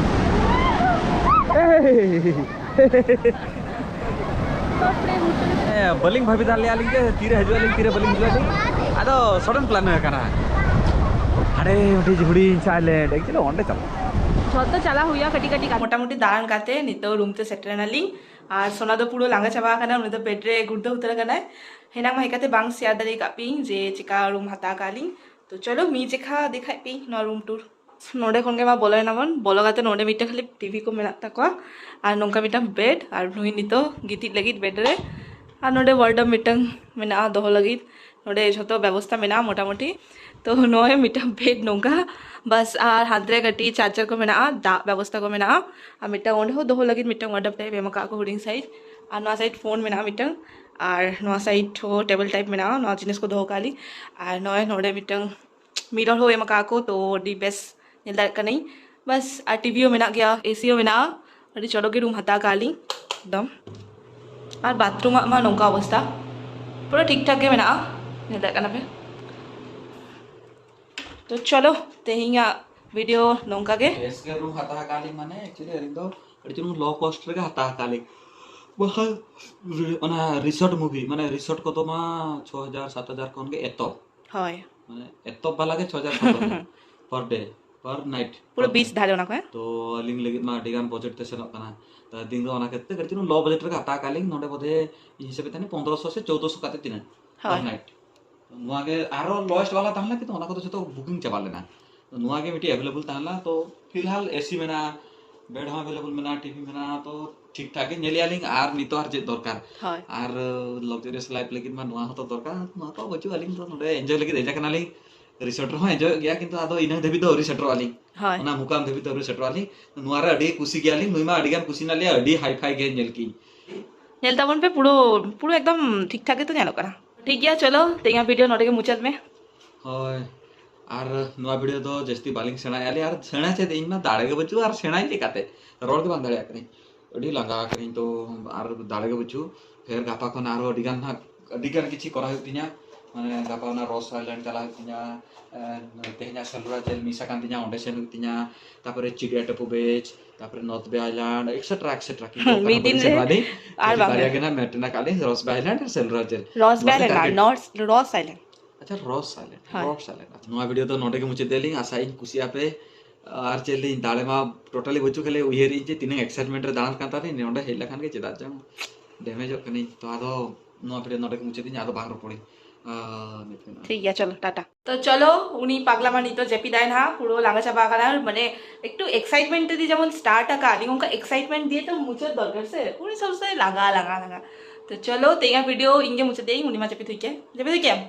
ᱮᱭ! ᱦᱮᱸ, ᱵᱟᱹᱞᱤᱧ ᱵᱷᱟᱹᱵᱤ ᱫᱟᱲᱮ ᱞᱮᱭᱟ ᱞᱤᱧ ᱡᱮ ᱛᱤᱨᱮ ᱦᱤᱡᱩᱜ ᱟᱹᱞᱤᱧ, ᱛᱤᱨᱮ ᱵᱟᱹᱞᱤᱧ ᱦᱤᱡᱩᱜ ᱟᱹᱞᱤᱧ᱾ ᱟᱫᱚ sudden plan ᱦᱩᱭ ᱟᱠᱟᱱᱟ᱾ ᱦᱟᱸᱰᱮ ᱢᱤᱫᱴᱤᱡ ᱦᱩᱰᱤᱧ ᱪᱟ ᱞᱮ, actually ᱚᱸᱰᱮ ᱪᱟᱞᱟᱜ᱾ ᱡᱷᱚᱛᱚ ᱪᱟᱞᱟᱣ ᱦᱩᱭᱩᱜᱼᱟ ᱠᱟᱹᱴᱤᱡ ᱠᱟᱹᱴᱤᱡ ᱠᱟᱛᱮ᱾ ᱢᱚᱴᱟᱢᱩᱴᱤ ᱫᱟᱬᱟᱱ ᱠᱟᱛᱮ ᱱᱤᱛᱚᱜ room ᱛᱮ ᱥᱮᱴᱮᱨ ᱮᱱᱟᱞᱤᱧ᱾ ᱟᱨ ᱥᱳᱱᱟ ᱫᱚ ᱯᱩᱨᱟᱹ ᱞᱟᱸᱜᱟ ᱪᱟᱵᱟ ᱟᱠᱟᱱᱟ, ᱩᱱᱤ ᱫᱚ bed ᱨᱮ ᱜᱩᱲᱫᱟᱹ ᱩᱛᱟᱹᱨ ᱟᱠᱟᱱᱟᱭ᱾ ᱦᱮᱱᱟᱝ ᱢᱟ ᱦᱮᱡ ᱠᱟᱛᱮ ᱵᱟᱝ share ᱫᱟᱲᱮ ᱟᱠᱟᱫ ᱯᱮᱭᱟᱹᱧ ᱡᱮ ᱪᱮᱠᱟ room ᱦᱟᱛᱟᱣ ᱟᱠᱟᱫ ᱞᱤᱧ᱾ ᱛᱚ ᱪᱚᱞᱚ ᱢᱤᱫ ᱡᱮᱠᱷᱟ ᱫᱮᱠᱷᱟᱭᱮᱫ ᱯᱮᱭᱟᱹᱧ ᱱᱚᱣᱟ room tour᱾ ᱱᱚᱰᱮ ᱠᱷᱚᱱ ᱜᱮ ᱢᱟ ᱵᱚᱞᱚᱭᱮᱱᱟ ᱵᱚᱱ᱾ ᱵᱚᱞᱚ ᱠᱟᱛᱮ ᱱᱚᱰᱮ ᱢᱤᱫᱴᱟᱝ ᱠᱷᱟᱹᱞᱤ TV ᱠᱚ ᱢᱮᱱᱟᱜ ᱛᱟᱠᱚᱣᱟ ᱟᱨ ᱱᱚᱝᱠᱟ ᱢᱤᱫᱴᱟᱝ bed, ᱟᱨ ᱱᱩᱭ ᱱᱤᱛᱚᱜ ᱜᱤᱛᱤᱡ ᱞᱟᱹᱜᱤᱫ bed ᱨᱮ᱾ ᱟᱨ ᱱᱚᱰᱮ wardrobe ᱢᱤᱫᱴᱟᱝ ᱢᱮᱱᱟᱜᱼᱟ ᱫᱚᱦᱚ ᱞᱟᱹᱜᱤᱫ᱾ ᱱᱚᱰᱮ ᱡᱷᱚᱛᱚ ᱵᱮᱵᱚᱥᱛᱟ ᱢᱮᱱᱟᱜᱼᱟ ᱢᱚᱴᱟᱢᱩᱴᱤ᱾ ᱛᱚ ᱱᱚᱜᱼᱚᱭ ᱢᱤᱫᱴᱟᱝ ᱵᱮᱰ ᱱᱚᱝᱠᱟ, ᱵᱟᱥ ᱟᱨ ᱦᱟᱱᱛᱮ ᱨᱮ ᱠᱟᱹᱴᱤᱡ ᱪᱟᱨᱡᱟᱨ ᱠᱚ ᱢᱮᱱᱟᱜᱼᱟ, ᱫᱟᱜ ᱵᱮᱵᱚᱥᱛᱟ ᱠᱚ ᱢᱮᱱᱟᱜᱼᱟ, ᱟᱨ ᱢᱤᱫᱴᱟᱝ ᱚᱸᱰᱮ ᱦᱚᱸ ᱫᱚᱦᱚ ᱞᱟᱹᱜᱤᱫ ᱢᱤᱫᱴᱟᱝ ᱚᱣᱟᱴᱟᱨ ᱴᱟᱭᱤᱯ ᱮᱢ ᱟᱠᱟᱫ ᱠᱚ ᱦᱩᱰᱤᱧ ᱥᱟᱭᱤᱡ, ᱟᱨ ᱱᱚᱣᱟ ᱥᱟᱭᱤᱰ ᱯᱷᱳᱱ ᱢᱮᱱᱟᱜᱼᱟ ᱢᱤᱫᱴᱟᱝ, ᱟᱨ ᱱᱚᱣᱟ ᱥᱟᱭᱤᱰ ᱦᱚᱸ ᱴᱮᱵᱤᱞ ᱴᱟᱭᱤᱯ ᱢᱮᱱᱟᱜᱼᱟ, ᱱᱚᱣᱟ ᱡᱤᱱᱤᱥ ᱠᱚ ᱫᱚᱦᱚ ᱠᱟᱜᱼᱟ ᱞᱤᱧ᱾ ᱟᱨ ᱱᱚᱜᱼᱚᱭ ᱱᱚᱰᱮ ᱢᱤᱫᱴᱟᱝ ᱢᱤᱨᱚᱨ ᱦᱚᱸ ᱮᱢ ᱟᱠᱟᱫ ᱠᱚ, ᱛᱚ ᱟᱹᱰᱤ ᱵᱮᱥ ᱧᱮᱞ ᱫᱟᱲᱮᱭᱟᱜ ᱠᱟᱹᱱᱟᱹᱧ᱾ ᱵᱟᱥ ᱟᱨ ᱴᱤᱵᱷᱤ ᱦᱚᱸ ᱢᱮᱱᱟᱜ ᱜᱮᱭᱟ, ᱮᱥᱤ ᱦᱚᱸ ᱢᱮᱱᱟᱜᱼᱟ, ᱟᱹᱰᱤ ᱪᱚᱨᱚᱠ ᱜᱮ ᱨᱩᱢ ᱦᱟᱛᱟᱣ ᱠᱟᱜᱼᱟ ᱞᱤᱧ ᱮᱠᱫᱚᱢ᱾ ᱟᱨ ᱵᱟᱛᱷᱨᱩᱢᱟᱜ ᱢᱟ ᱱᱚᱝᱠᱟ ᱚᱵᱚᱥᱛᱟ, ᱯᱩᱨᱟᱹ ᱴᱷᱤᱠ ᱴᱷᱟᱠ ᱜᱮ ᱢᱮᱱᱟᱜᱼᱟ, ᱧᱮᱞ ᱫᱟᱲᱮᱭᱟᱜ ᱠᱟᱱᱟ ᱯᱮ᱾ ᱛᱚ ᱪᱚᱞᱚ, ᱛᱮᱦᱮᱧᱟᱜ ᱵᱷᱤᱰᱤᱭᱳ ᱱᱚᱝᱠᱟ ᱜᱮ᱾ ᱵᱮᱥ ᱜᱮ ᱨᱩᱢ ᱦᱟᱛᱟᱣ ᱟᱠᱟᱫ ᱞᱤᱧ, ᱢᱟᱱᱮ ᱮᱠᱪᱩᱭᱮᱞᱤ ᱟᱹᱞᱤᱧ ᱫᱚ ᱟᱹᱰᱤ ᱪᱩᱞᱩᱝ ᱞᱳ ᱠᱚᱥᱴ ᱨᱮᱜᱮ ᱦᱟᱛᱟᱣ ᱟᱠᱟᱫ ᱞᱤᱧ, ᱵᱟᱠᱷᱟᱱ ᱚᱱᱟ ᱨᱤᱥᱚᱨᱴ ᱢᱩᱵᱷᱤ, ᱢᱟᱱᱮ ᱨᱤᱥᱚᱨᱴ ᱠᱚᱫᱚ ᱢᱟ ᱪᱷᱚ ᱦᱟᱡᱟᱨ ᱥᱟᱛ ᱦᱟᱡᱟᱨ ᱠᱷᱚᱱ ᱜᱮ ᱮᱛᱚᱦᱚᱵ᱾ ᱦᱳᱭ᱾ ᱢᱟᱱᱮ ᱮᱛᱚᱦᱚᱵ ᱵᱟᱞᱟ ᱜᱮ ᱪᱷᱚ ᱦᱟᱡᱟᱨ ᱥᱟᱛ ᱦᱟᱡᱟᱨ per day, per night, ᱯᱩᱨᱟᱹ per ᱵᱤᱪ night᱾ ᱫᱷᱟᱨᱮ ᱚᱱᱟ ᱠᱚ, ᱦᱮᱸ? ᱛᱚ ᱟᱹᱞᱤᱧ ᱞᱟᱹᱜᱤᱫ ᱢᱟ ᱟᱹᱰᱤ ᱜᱟᱱ ᱵᱟᱡᱮᱴ ᱛᱮ ᱥᱮᱱᱚᱜ ᱠᱟᱱᱟ, ᱛᱚ ᱫᱤᱱ ᱫᱚ ᱚᱱᱟ ᱠᱷᱟᱹᱛᱤᱨ ᱛᱮ ᱠᱟᱹᱴᱤᱡ ᱪᱩᱞᱩᱝ ᱞᱳ ᱵᱟᱡᱮᱴ ᱨᱮᱜᱮ ᱦᱟᱛᱟᱣ ᱟᱠᱟᱫ ᱞᱤᱧ᱾ ᱱᱚᱰᱮ ᱵᱚᱫᱷᱮ ᱤᱧ ᱦᱤᱥᱟᱹᱵ ᱛᱟᱦᱮᱸ ᱯᱚᱱᱫᱽᱨᱚᱥᱚ ᱥᱮ ᱪᱳᱫᱽᱫᱚᱥᱚ ᱠᱟᱛᱮ ᱛᱤᱱᱟᱹᱜ per ᱦᱳᱭ᱾ Night᱾ ᱱᱚᱣᱟ ᱜᱮ ᱟᱨᱚ ᱞᱳᱭᱮᱥᱴ ᱵᱟᱞᱟ ᱛᱟᱦᱮᱸ ᱞᱮᱱᱟ, ᱠᱤᱱᱛᱩ ᱚᱱᱟ ᱠᱚᱫᱚ ᱡᱷᱚᱛᱚ ᱵᱩᱠᱤᱝ ᱪᱟᱵᱟ ᱞᱮᱱᱟ᱾ ᱱᱚᱣᱟ ᱜᱮ ᱢᱤᱫᱴᱤᱡ ᱮᱵᱮᱞᱮᱵᱮᱞ ᱛᱟᱦᱮᱸ ᱞᱮᱱᱟ, ᱛᱚ ᱯᱷᱤᱞᱦᱟᱞ ᱮᱥᱤ ᱢᱮᱱᱟᱜᱼᱟ, ᱵᱮᱰ ᱦᱚᱸ ᱮᱵᱮᱞᱮᱵᱮᱞ ᱢᱮᱱᱟᱜᱼᱟ, ᱴᱤᱵᱷᱤ ᱢᱮᱱᱟᱜᱼᱟ, ᱛᱚ ᱴᱷᱤᱠ ᱴᱷᱟᱠ ᱜᱮ ᱧᱮᱞᱮᱜᱼᱟ ᱞᱤᱧ᱾ ᱟᱨ ᱱᱤᱛᱚᱜ ᱟᱨ ᱪᱮᱫ ᱫᱚᱨᱠᱟᱨ? ᱦᱳᱭ᱾ ᱟᱨ ᱞᱟᱠᱡᱟᱨᱤᱭᱟᱥ ᱞᱟᱭᱤᱯᱷ ᱞᱟᱹᱜᱤᱫ ᱢᱟ ᱱᱚᱣᱟ ᱦᱚᱸᱛᱚ ᱫᱚᱨᱠᱟᱨ᱾ ᱱᱚᱣᱟ ᱠᱚ ᱵᱟᱹᱪᱩᱜ, ᱟᱹᱞᱤᱧ ᱫᱚ ᱱᱚᱰᱮ ᱮᱱᱡᱚᱭ ᱞᱟᱹᱜᱤᱫ ᱦᱮᱡ ᱟᱠᱟᱱᱟᱞᱤᱧ᱾ ᱨᱤᱥᱚᱨᱴ ᱨᱮᱦᱚᱸ ᱮᱱᱡᱚᱭᱚᱜ ᱜᱮᱭᱟ, ᱠᱤᱱᱛᱩ ᱟᱫᱚ ᱤᱱᱟᱹ ᱫᱷᱟᱹᱵᱤᱡ ᱫᱚ ᱟᱹᱣᱨᱤ ᱥᱮᱴᱮᱨᱚᱜᱼᱟ ᱞᱤᱧ᱾ ᱦᱳᱭ᱾ ᱚᱱᱟ ᱢᱩᱠᱟᱢ ᱫᱷᱟᱹᱵᱤᱡ ᱫᱚ ᱟᱹᱣᱨᱤ ᱥᱮᱴᱮᱨᱚᱜᱼᱟ ᱞᱤᱧ᱾ ᱱᱚᱣᱟ ᱨᱮ ᱟᱹᱰᱤ ᱠᱩᱥᱤ ᱜᱮᱭᱟᱞᱤᱧ, ᱱᱩᱭ ᱢᱟ ᱟᱹᱰᱤ ᱜᱟᱱ ᱠᱩᱥᱤ ᱢᱮᱱᱟᱜ ᱞᱮᱭᱟ, ᱟᱹᱰᱤ ᱦᱟᱭ ᱯᱷᱟᱭ ᱜᱮ ᱧᱮᱞ ᱠᱤᱧ᱾ ᱧᱮᱞ ᱛᱟᱵᱚᱱ ᱯᱮ, ᱯᱩᱨᱟᱹ, ᱯᱩᱨᱟᱹ ᱮᱠᱫᱚᱢ ᱴᱷᱤᱠ ᱴᱷᱟᱠ ᱜᱮᱛᱚ ᱧᱮᱞᱚᱜ ᱠᱟᱱᱟ᱾ ᱴᱷᱤᱠ ᱜᱮᱭᱟ, ᱪᱚᱞᱚ, ᱛᱮᱦᱮᱧᱟᱜ ᱵᱷᱤᱰᱤᱭᱳ ᱱᱚᱰᱮ ᱜᱮ ᱢᱩᱪᱟᱹᱫ ᱢᱮ᱾ ᱦᱳᱭ, ᱟᱨ ᱱᱚᱣᱟ ᱵᱷᱤᱰᱤᱭᱳ ᱫᱚ ᱡᱟᱹᱥᱛᱤ ᱵᱟᱹᱞᱤᱧ ᱥᱮᱬᱟᱭᱟ ᱞᱮ, ᱟᱨ ᱥᱮᱬᱟ ᱪᱮᱫ, ᱤᱧ ᱢᱟ ᱫᱟᱲᱮ ᱜᱮ ᱵᱟᱹᱪᱩᱜᱼᱟ, ᱟᱨ ᱥᱮᱬᱟᱧ ᱪᱤᱠᱟᱹᱛᱮ? ᱨᱚᱲ ᱜᱮ ᱵᱟᱝ ᱫᱟᱲᱮᱭᱟᱜ ᱠᱟᱹᱱᱟᱹᱧ, ᱟᱹᱰᱤ ᱞᱟᱸᱜᱟ ᱟᱠᱟᱱᱟᱹᱧ ᱛᱚ, ᱟᱨ ᱫᱟᱲᱮ ᱜᱮ ᱵᱟᱹᱪᱩᱜ᱾ ᱯᱷᱮᱨ ᱜᱟᱯᱟ ᱠᱷᱚᱱ ᱟᱨᱦᱚᱸ ᱟᱹᱰᱤ ᱜᱟᱱ ᱦᱟᱸᱜ, ᱟᱹᱰᱤ ᱜᱟᱱ ᱠᱤᱪᱷᱤ ᱠᱚᱨᱟᱣ ᱦᱩᱭᱩᱜ ᱛᱤᱧᱟ᱾ ᱢᱟᱱᱮ ᱜᱟᱯᱟ ᱚᱱᱟ ᱨᱚᱥ ᱟᱭᱞᱮᱱᱰ ᱪᱟᱞᱟᱜ ᱦᱩᱭᱩᱜ ᱛᱤᱧᱟ, ᱮᱸ, ᱛᱮᱦᱮᱧᱟᱜ ᱥᱮᱞᱩᱞᱟᱨ ᱡᱮᱞ ᱢᱤᱥ ᱟᱠᱟᱱ ᱛᱤᱧᱟ, ᱚᱸᱰᱮ ᱥᱮᱱ ᱦᱩᱭᱩᱜ ᱛᱤᱧᱟ, ᱛᱟᱯᱚᱨᱮ ᱪᱤᱲᱤᱭᱟ ᱴᱟᱹᱯᱩ ᱵᱮᱪ, ᱛᱟᱯᱚᱨᱮ ᱱᱚᱨᱛᱷ ᱵᱮ ᱟᱭᱞᱮᱱᱰ, ᱮᱴᱥᱮᱴᱨᱟ, ᱮᱴᱥᱮᱴᱨᱟ᱾ ᱠᱤᱱᱛᱩ ᱦᱩᱸ, ᱚᱠᱟ ᱢᱤᱫ ᱦᱚᱸ ᱵᱟᱹᱧ ᱫᱤᱱ ᱨᱮ ᱥᱮᱱ ᱵᱟᱲᱟᱭ᱾ ᱟᱨ ᱠᱷᱟᱹᱞᱤ ᱵᱟᱝ ᱵᱟᱨᱭᱟ ᱦᱩᱭᱩᱜ᱾ ᱜᱮ ᱱᱟᱜ ᱢᱮᱱᱴᱮᱱ ᱟᱠᱟᱫ ᱞᱤᱧ, ᱨᱚᱥ ᱵᱮ ᱟᱭᱞᱮᱱᱰ ᱟᱨ ᱥᱮᱞᱩᱞᱟᱨ ᱡᱮᱞ᱾ ᱨᱚᱥ ᱵᱮ ᱱᱚᱣᱟ ᱜᱮ ᱟᱭᱞᱮᱱᱰ, ᱴᱟᱨᱜᱮᱴ᱾ ᱱᱚᱨᱛᱷ, ᱨᱚᱥ ᱟᱭᱞᱮᱱᱰ᱾ ᱟᱪᱪᱷᱟ, ᱨᱚᱥ ᱟᱭᱞᱮᱱᱰ, ᱦᱳᱭ᱾ ᱨᱚᱥ ᱟᱭᱞᱮᱱᱰ᱾ ᱟᱪᱪᱷᱟ, ᱱᱚᱣᱟ ᱵᱷᱤᱰᱤᱭᱳ ᱫᱚ ᱱᱚᱰᱮ ᱜᱮ ᱢᱩᱪᱟᱹᱫ ᱮᱫᱟᱞᱤᱧ᱾ ᱟᱥᱟᱭᱟᱹᱧ ᱠᱩᱥᱤᱭᱟᱜ ᱯᱮ᱾ ᱟᱨ ᱪᱮᱫ ᱞᱤᱧ, ᱫᱟᱲᱮ ᱢᱟ ᱴᱳᱴᱟᱞᱤ ᱵᱟᱹᱪᱩᱜ, ᱠᱷᱟᱹᱞᱤ ᱩᱭᱦᱟᱹᱨ ᱤᱧ ᱡᱮ ᱛᱤᱱᱟᱹᱜ ᱮᱠᱥᱟᱭᱤᱴᱢᱮᱱᱴ ᱨᱮ ᱫᱟᱬᱟᱱ ᱠᱟᱱ ᱛᱟᱞᱤᱧ, ᱱᱚᱰᱮ ᱦᱮᱡ ᱞᱮᱠᱷᱟᱱ ᱜᱮ ᱪᱮᱫᱟᱜ ᱪᱚᱝ ᱰᱮᱢᱮᱡᱚᱜ ᱠᱟᱹᱱᱟᱹᱧ᱾ ᱛᱚ ᱟᱫᱚ ᱱᱚᱣᱟ ᱵᱷᱤᱰᱤᱭᱳ ᱱᱚᱰᱮ ᱜᱮ ᱢᱩᱪᱟᱹᱫ ᱤᱧ, ᱟᱫᱚ ᱵᱟᱝ ᱨᱚᱯᱚᱲᱤᱧ᱾ ᱟᱨ ᱢᱤᱫ ᱴᱷᱮᱱ ᱴᱷᱤᱠ ᱜᱮᱭᱟ, ᱪᱚᱞᱚ, ᱴᱟᱴᱟ᱾ ᱛᱚ ᱪᱚᱞᱚ, ᱩᱱᱤ ᱯᱟᱜᱽᱞᱟ ᱢᱟ ᱱᱤᱛᱚᱜ ᱡᱟᱹᱯᱤᱫᱟᱭ ᱱᱟᱦᱟᱜ, ᱯᱩᱨᱟᱹ ᱞᱟᱸᱜᱟ ᱪᱟᱵᱟ ᱟᱠᱟᱱᱟ᱾ ᱢᱟᱱᱮ ᱮᱠᱴᱩ ᱮᱠᱥᱟᱭᱤᱴᱢᱮᱱᱴ ᱡᱩᱫᱤ ᱡᱮᱢᱚᱱ ᱥᱴᱟᱨᱴ ᱟᱠᱟᱫ ᱟᱹᱞᱤᱧ, ᱚᱱᱠᱟ ᱮᱠᱥᱟᱭᱤᱴᱢᱮᱱᱴ ᱫᱤᱭᱮ ᱛᱚ ᱢᱩᱪᱟᱹᱫ ᱫᱚᱨᱠᱟᱨ ᱥᱮ᱾ ᱩᱱᱤ ᱥᱚᱵ ᱥᱚᱢᱚᱭ ᱞᱟᱸᱜᱟ, ᱞᱟᱸᱜᱟ, ᱞᱟᱸᱜᱟ᱾ ᱛᱚ ᱪᱚᱞᱚ, ᱛᱮᱦᱮᱧᱟᱜ ᱵᱷᱤᱰᱤᱭᱳ ᱤᱧ ᱜᱮ ᱢᱩᱪᱟᱹᱫ ᱫᱟᱹᱧ, ᱩᱱᱤ ᱢᱟ ᱡᱟᱹᱯᱤᱫ ᱦᱩᱭ ᱠᱮᱫ᱾ ᱡᱟᱹᱯᱤᱫ ᱦᱩᱭ ᱠᱮᱫ?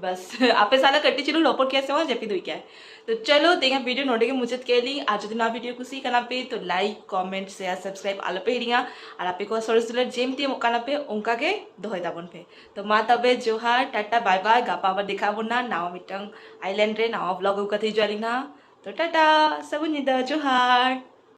ᱵᱟᱥ, ᱟᱯᱮ ᱥᱟᱞᱟᱜ ᱠᱟᱹᱴᱤᱡ ᱪᱩᱞᱩᱝ ᱨᱚᱯᱚᱲ ᱠᱮᱭᱟ ᱥᱮ ᱵᱟᱝ, ᱡᱟᱹᱯᱤᱫ ᱦᱩᱭ ᱠᱮᱭᱟ᱾ ᱛᱚ ᱪᱚᱞᱚ, ᱛᱮᱦᱮᱧᱟᱜ ᱵᱷᱤᱰᱤᱭᱳ ᱱᱚᱰᱮ ᱜᱮ ᱢᱩᱪᱟᱹᱫ ᱠᱮᱫ ᱞᱤᱧ᱾ ᱟᱨ ᱡᱩᱫᱤ ᱱᱚᱣᱟ ᱵᱷᱤᱰᱤᱭᱳ ᱠᱩᱥᱤ ᱠᱟᱱᱟ ᱯᱮ, ᱛᱚ ᱞᱟᱭᱤᱠ, ᱠᱚᱢᱮᱱᱴ, ᱥᱮᱭᱟᱨ, ᱥᱟᱵᱥᱠᱨᱟᱭᱤᱵ ᱟᱞᱚ ᱯᱮ ᱦᱤᱲᱤᱧᱟ᱾ ᱟᱨ ᱟᱯᱮ ᱠᱚᱣᱟᱜ ᱥᱚᱨᱮᱥ ᱫᱩᱞᱟᱹᱲ ᱡᱮᱢᱛᱤ ᱮᱢᱚᱜ ᱠᱟᱱᱟ ᱯᱮ, ᱚᱱᱠᱟ ᱜᱮ ᱫᱚᱦᱚᱭ ᱛᱟᱵᱚᱱ ᱯᱮ᱾ ᱛᱚ ᱢᱟ ᱛᱚᱵᱮ ᱡᱚᱦᱟᱨ, ᱴᱟᱴᱟ, ᱵᱟᱭ ᱵᱟᱭ᱾ ᱜᱟᱯᱟ ᱟᱵᱟᱨ ᱫᱮᱠᱷᱟ ᱟᱵᱚᱱ ᱱᱟ ᱱᱟᱣᱟ ᱢᱤᱫᱴᱟᱝ ᱟᱭᱞᱮᱱᱰ ᱨᱮ, ᱱᱟᱣᱟ ᱵᱞᱚᱜ ᱟᱹᱜᱩ ᱠᱟᱛᱮ ᱦᱤᱡᱩᱜ ᱟᱹᱞᱤᱧ ᱱᱟ᱾ ᱛᱚ ᱴᱟᱴᱟ, ᱥᱟᱹᱜᱩᱱ ᱧᱤᱫᱟᱹ, ᱡᱚᱦᱟᱨ᱾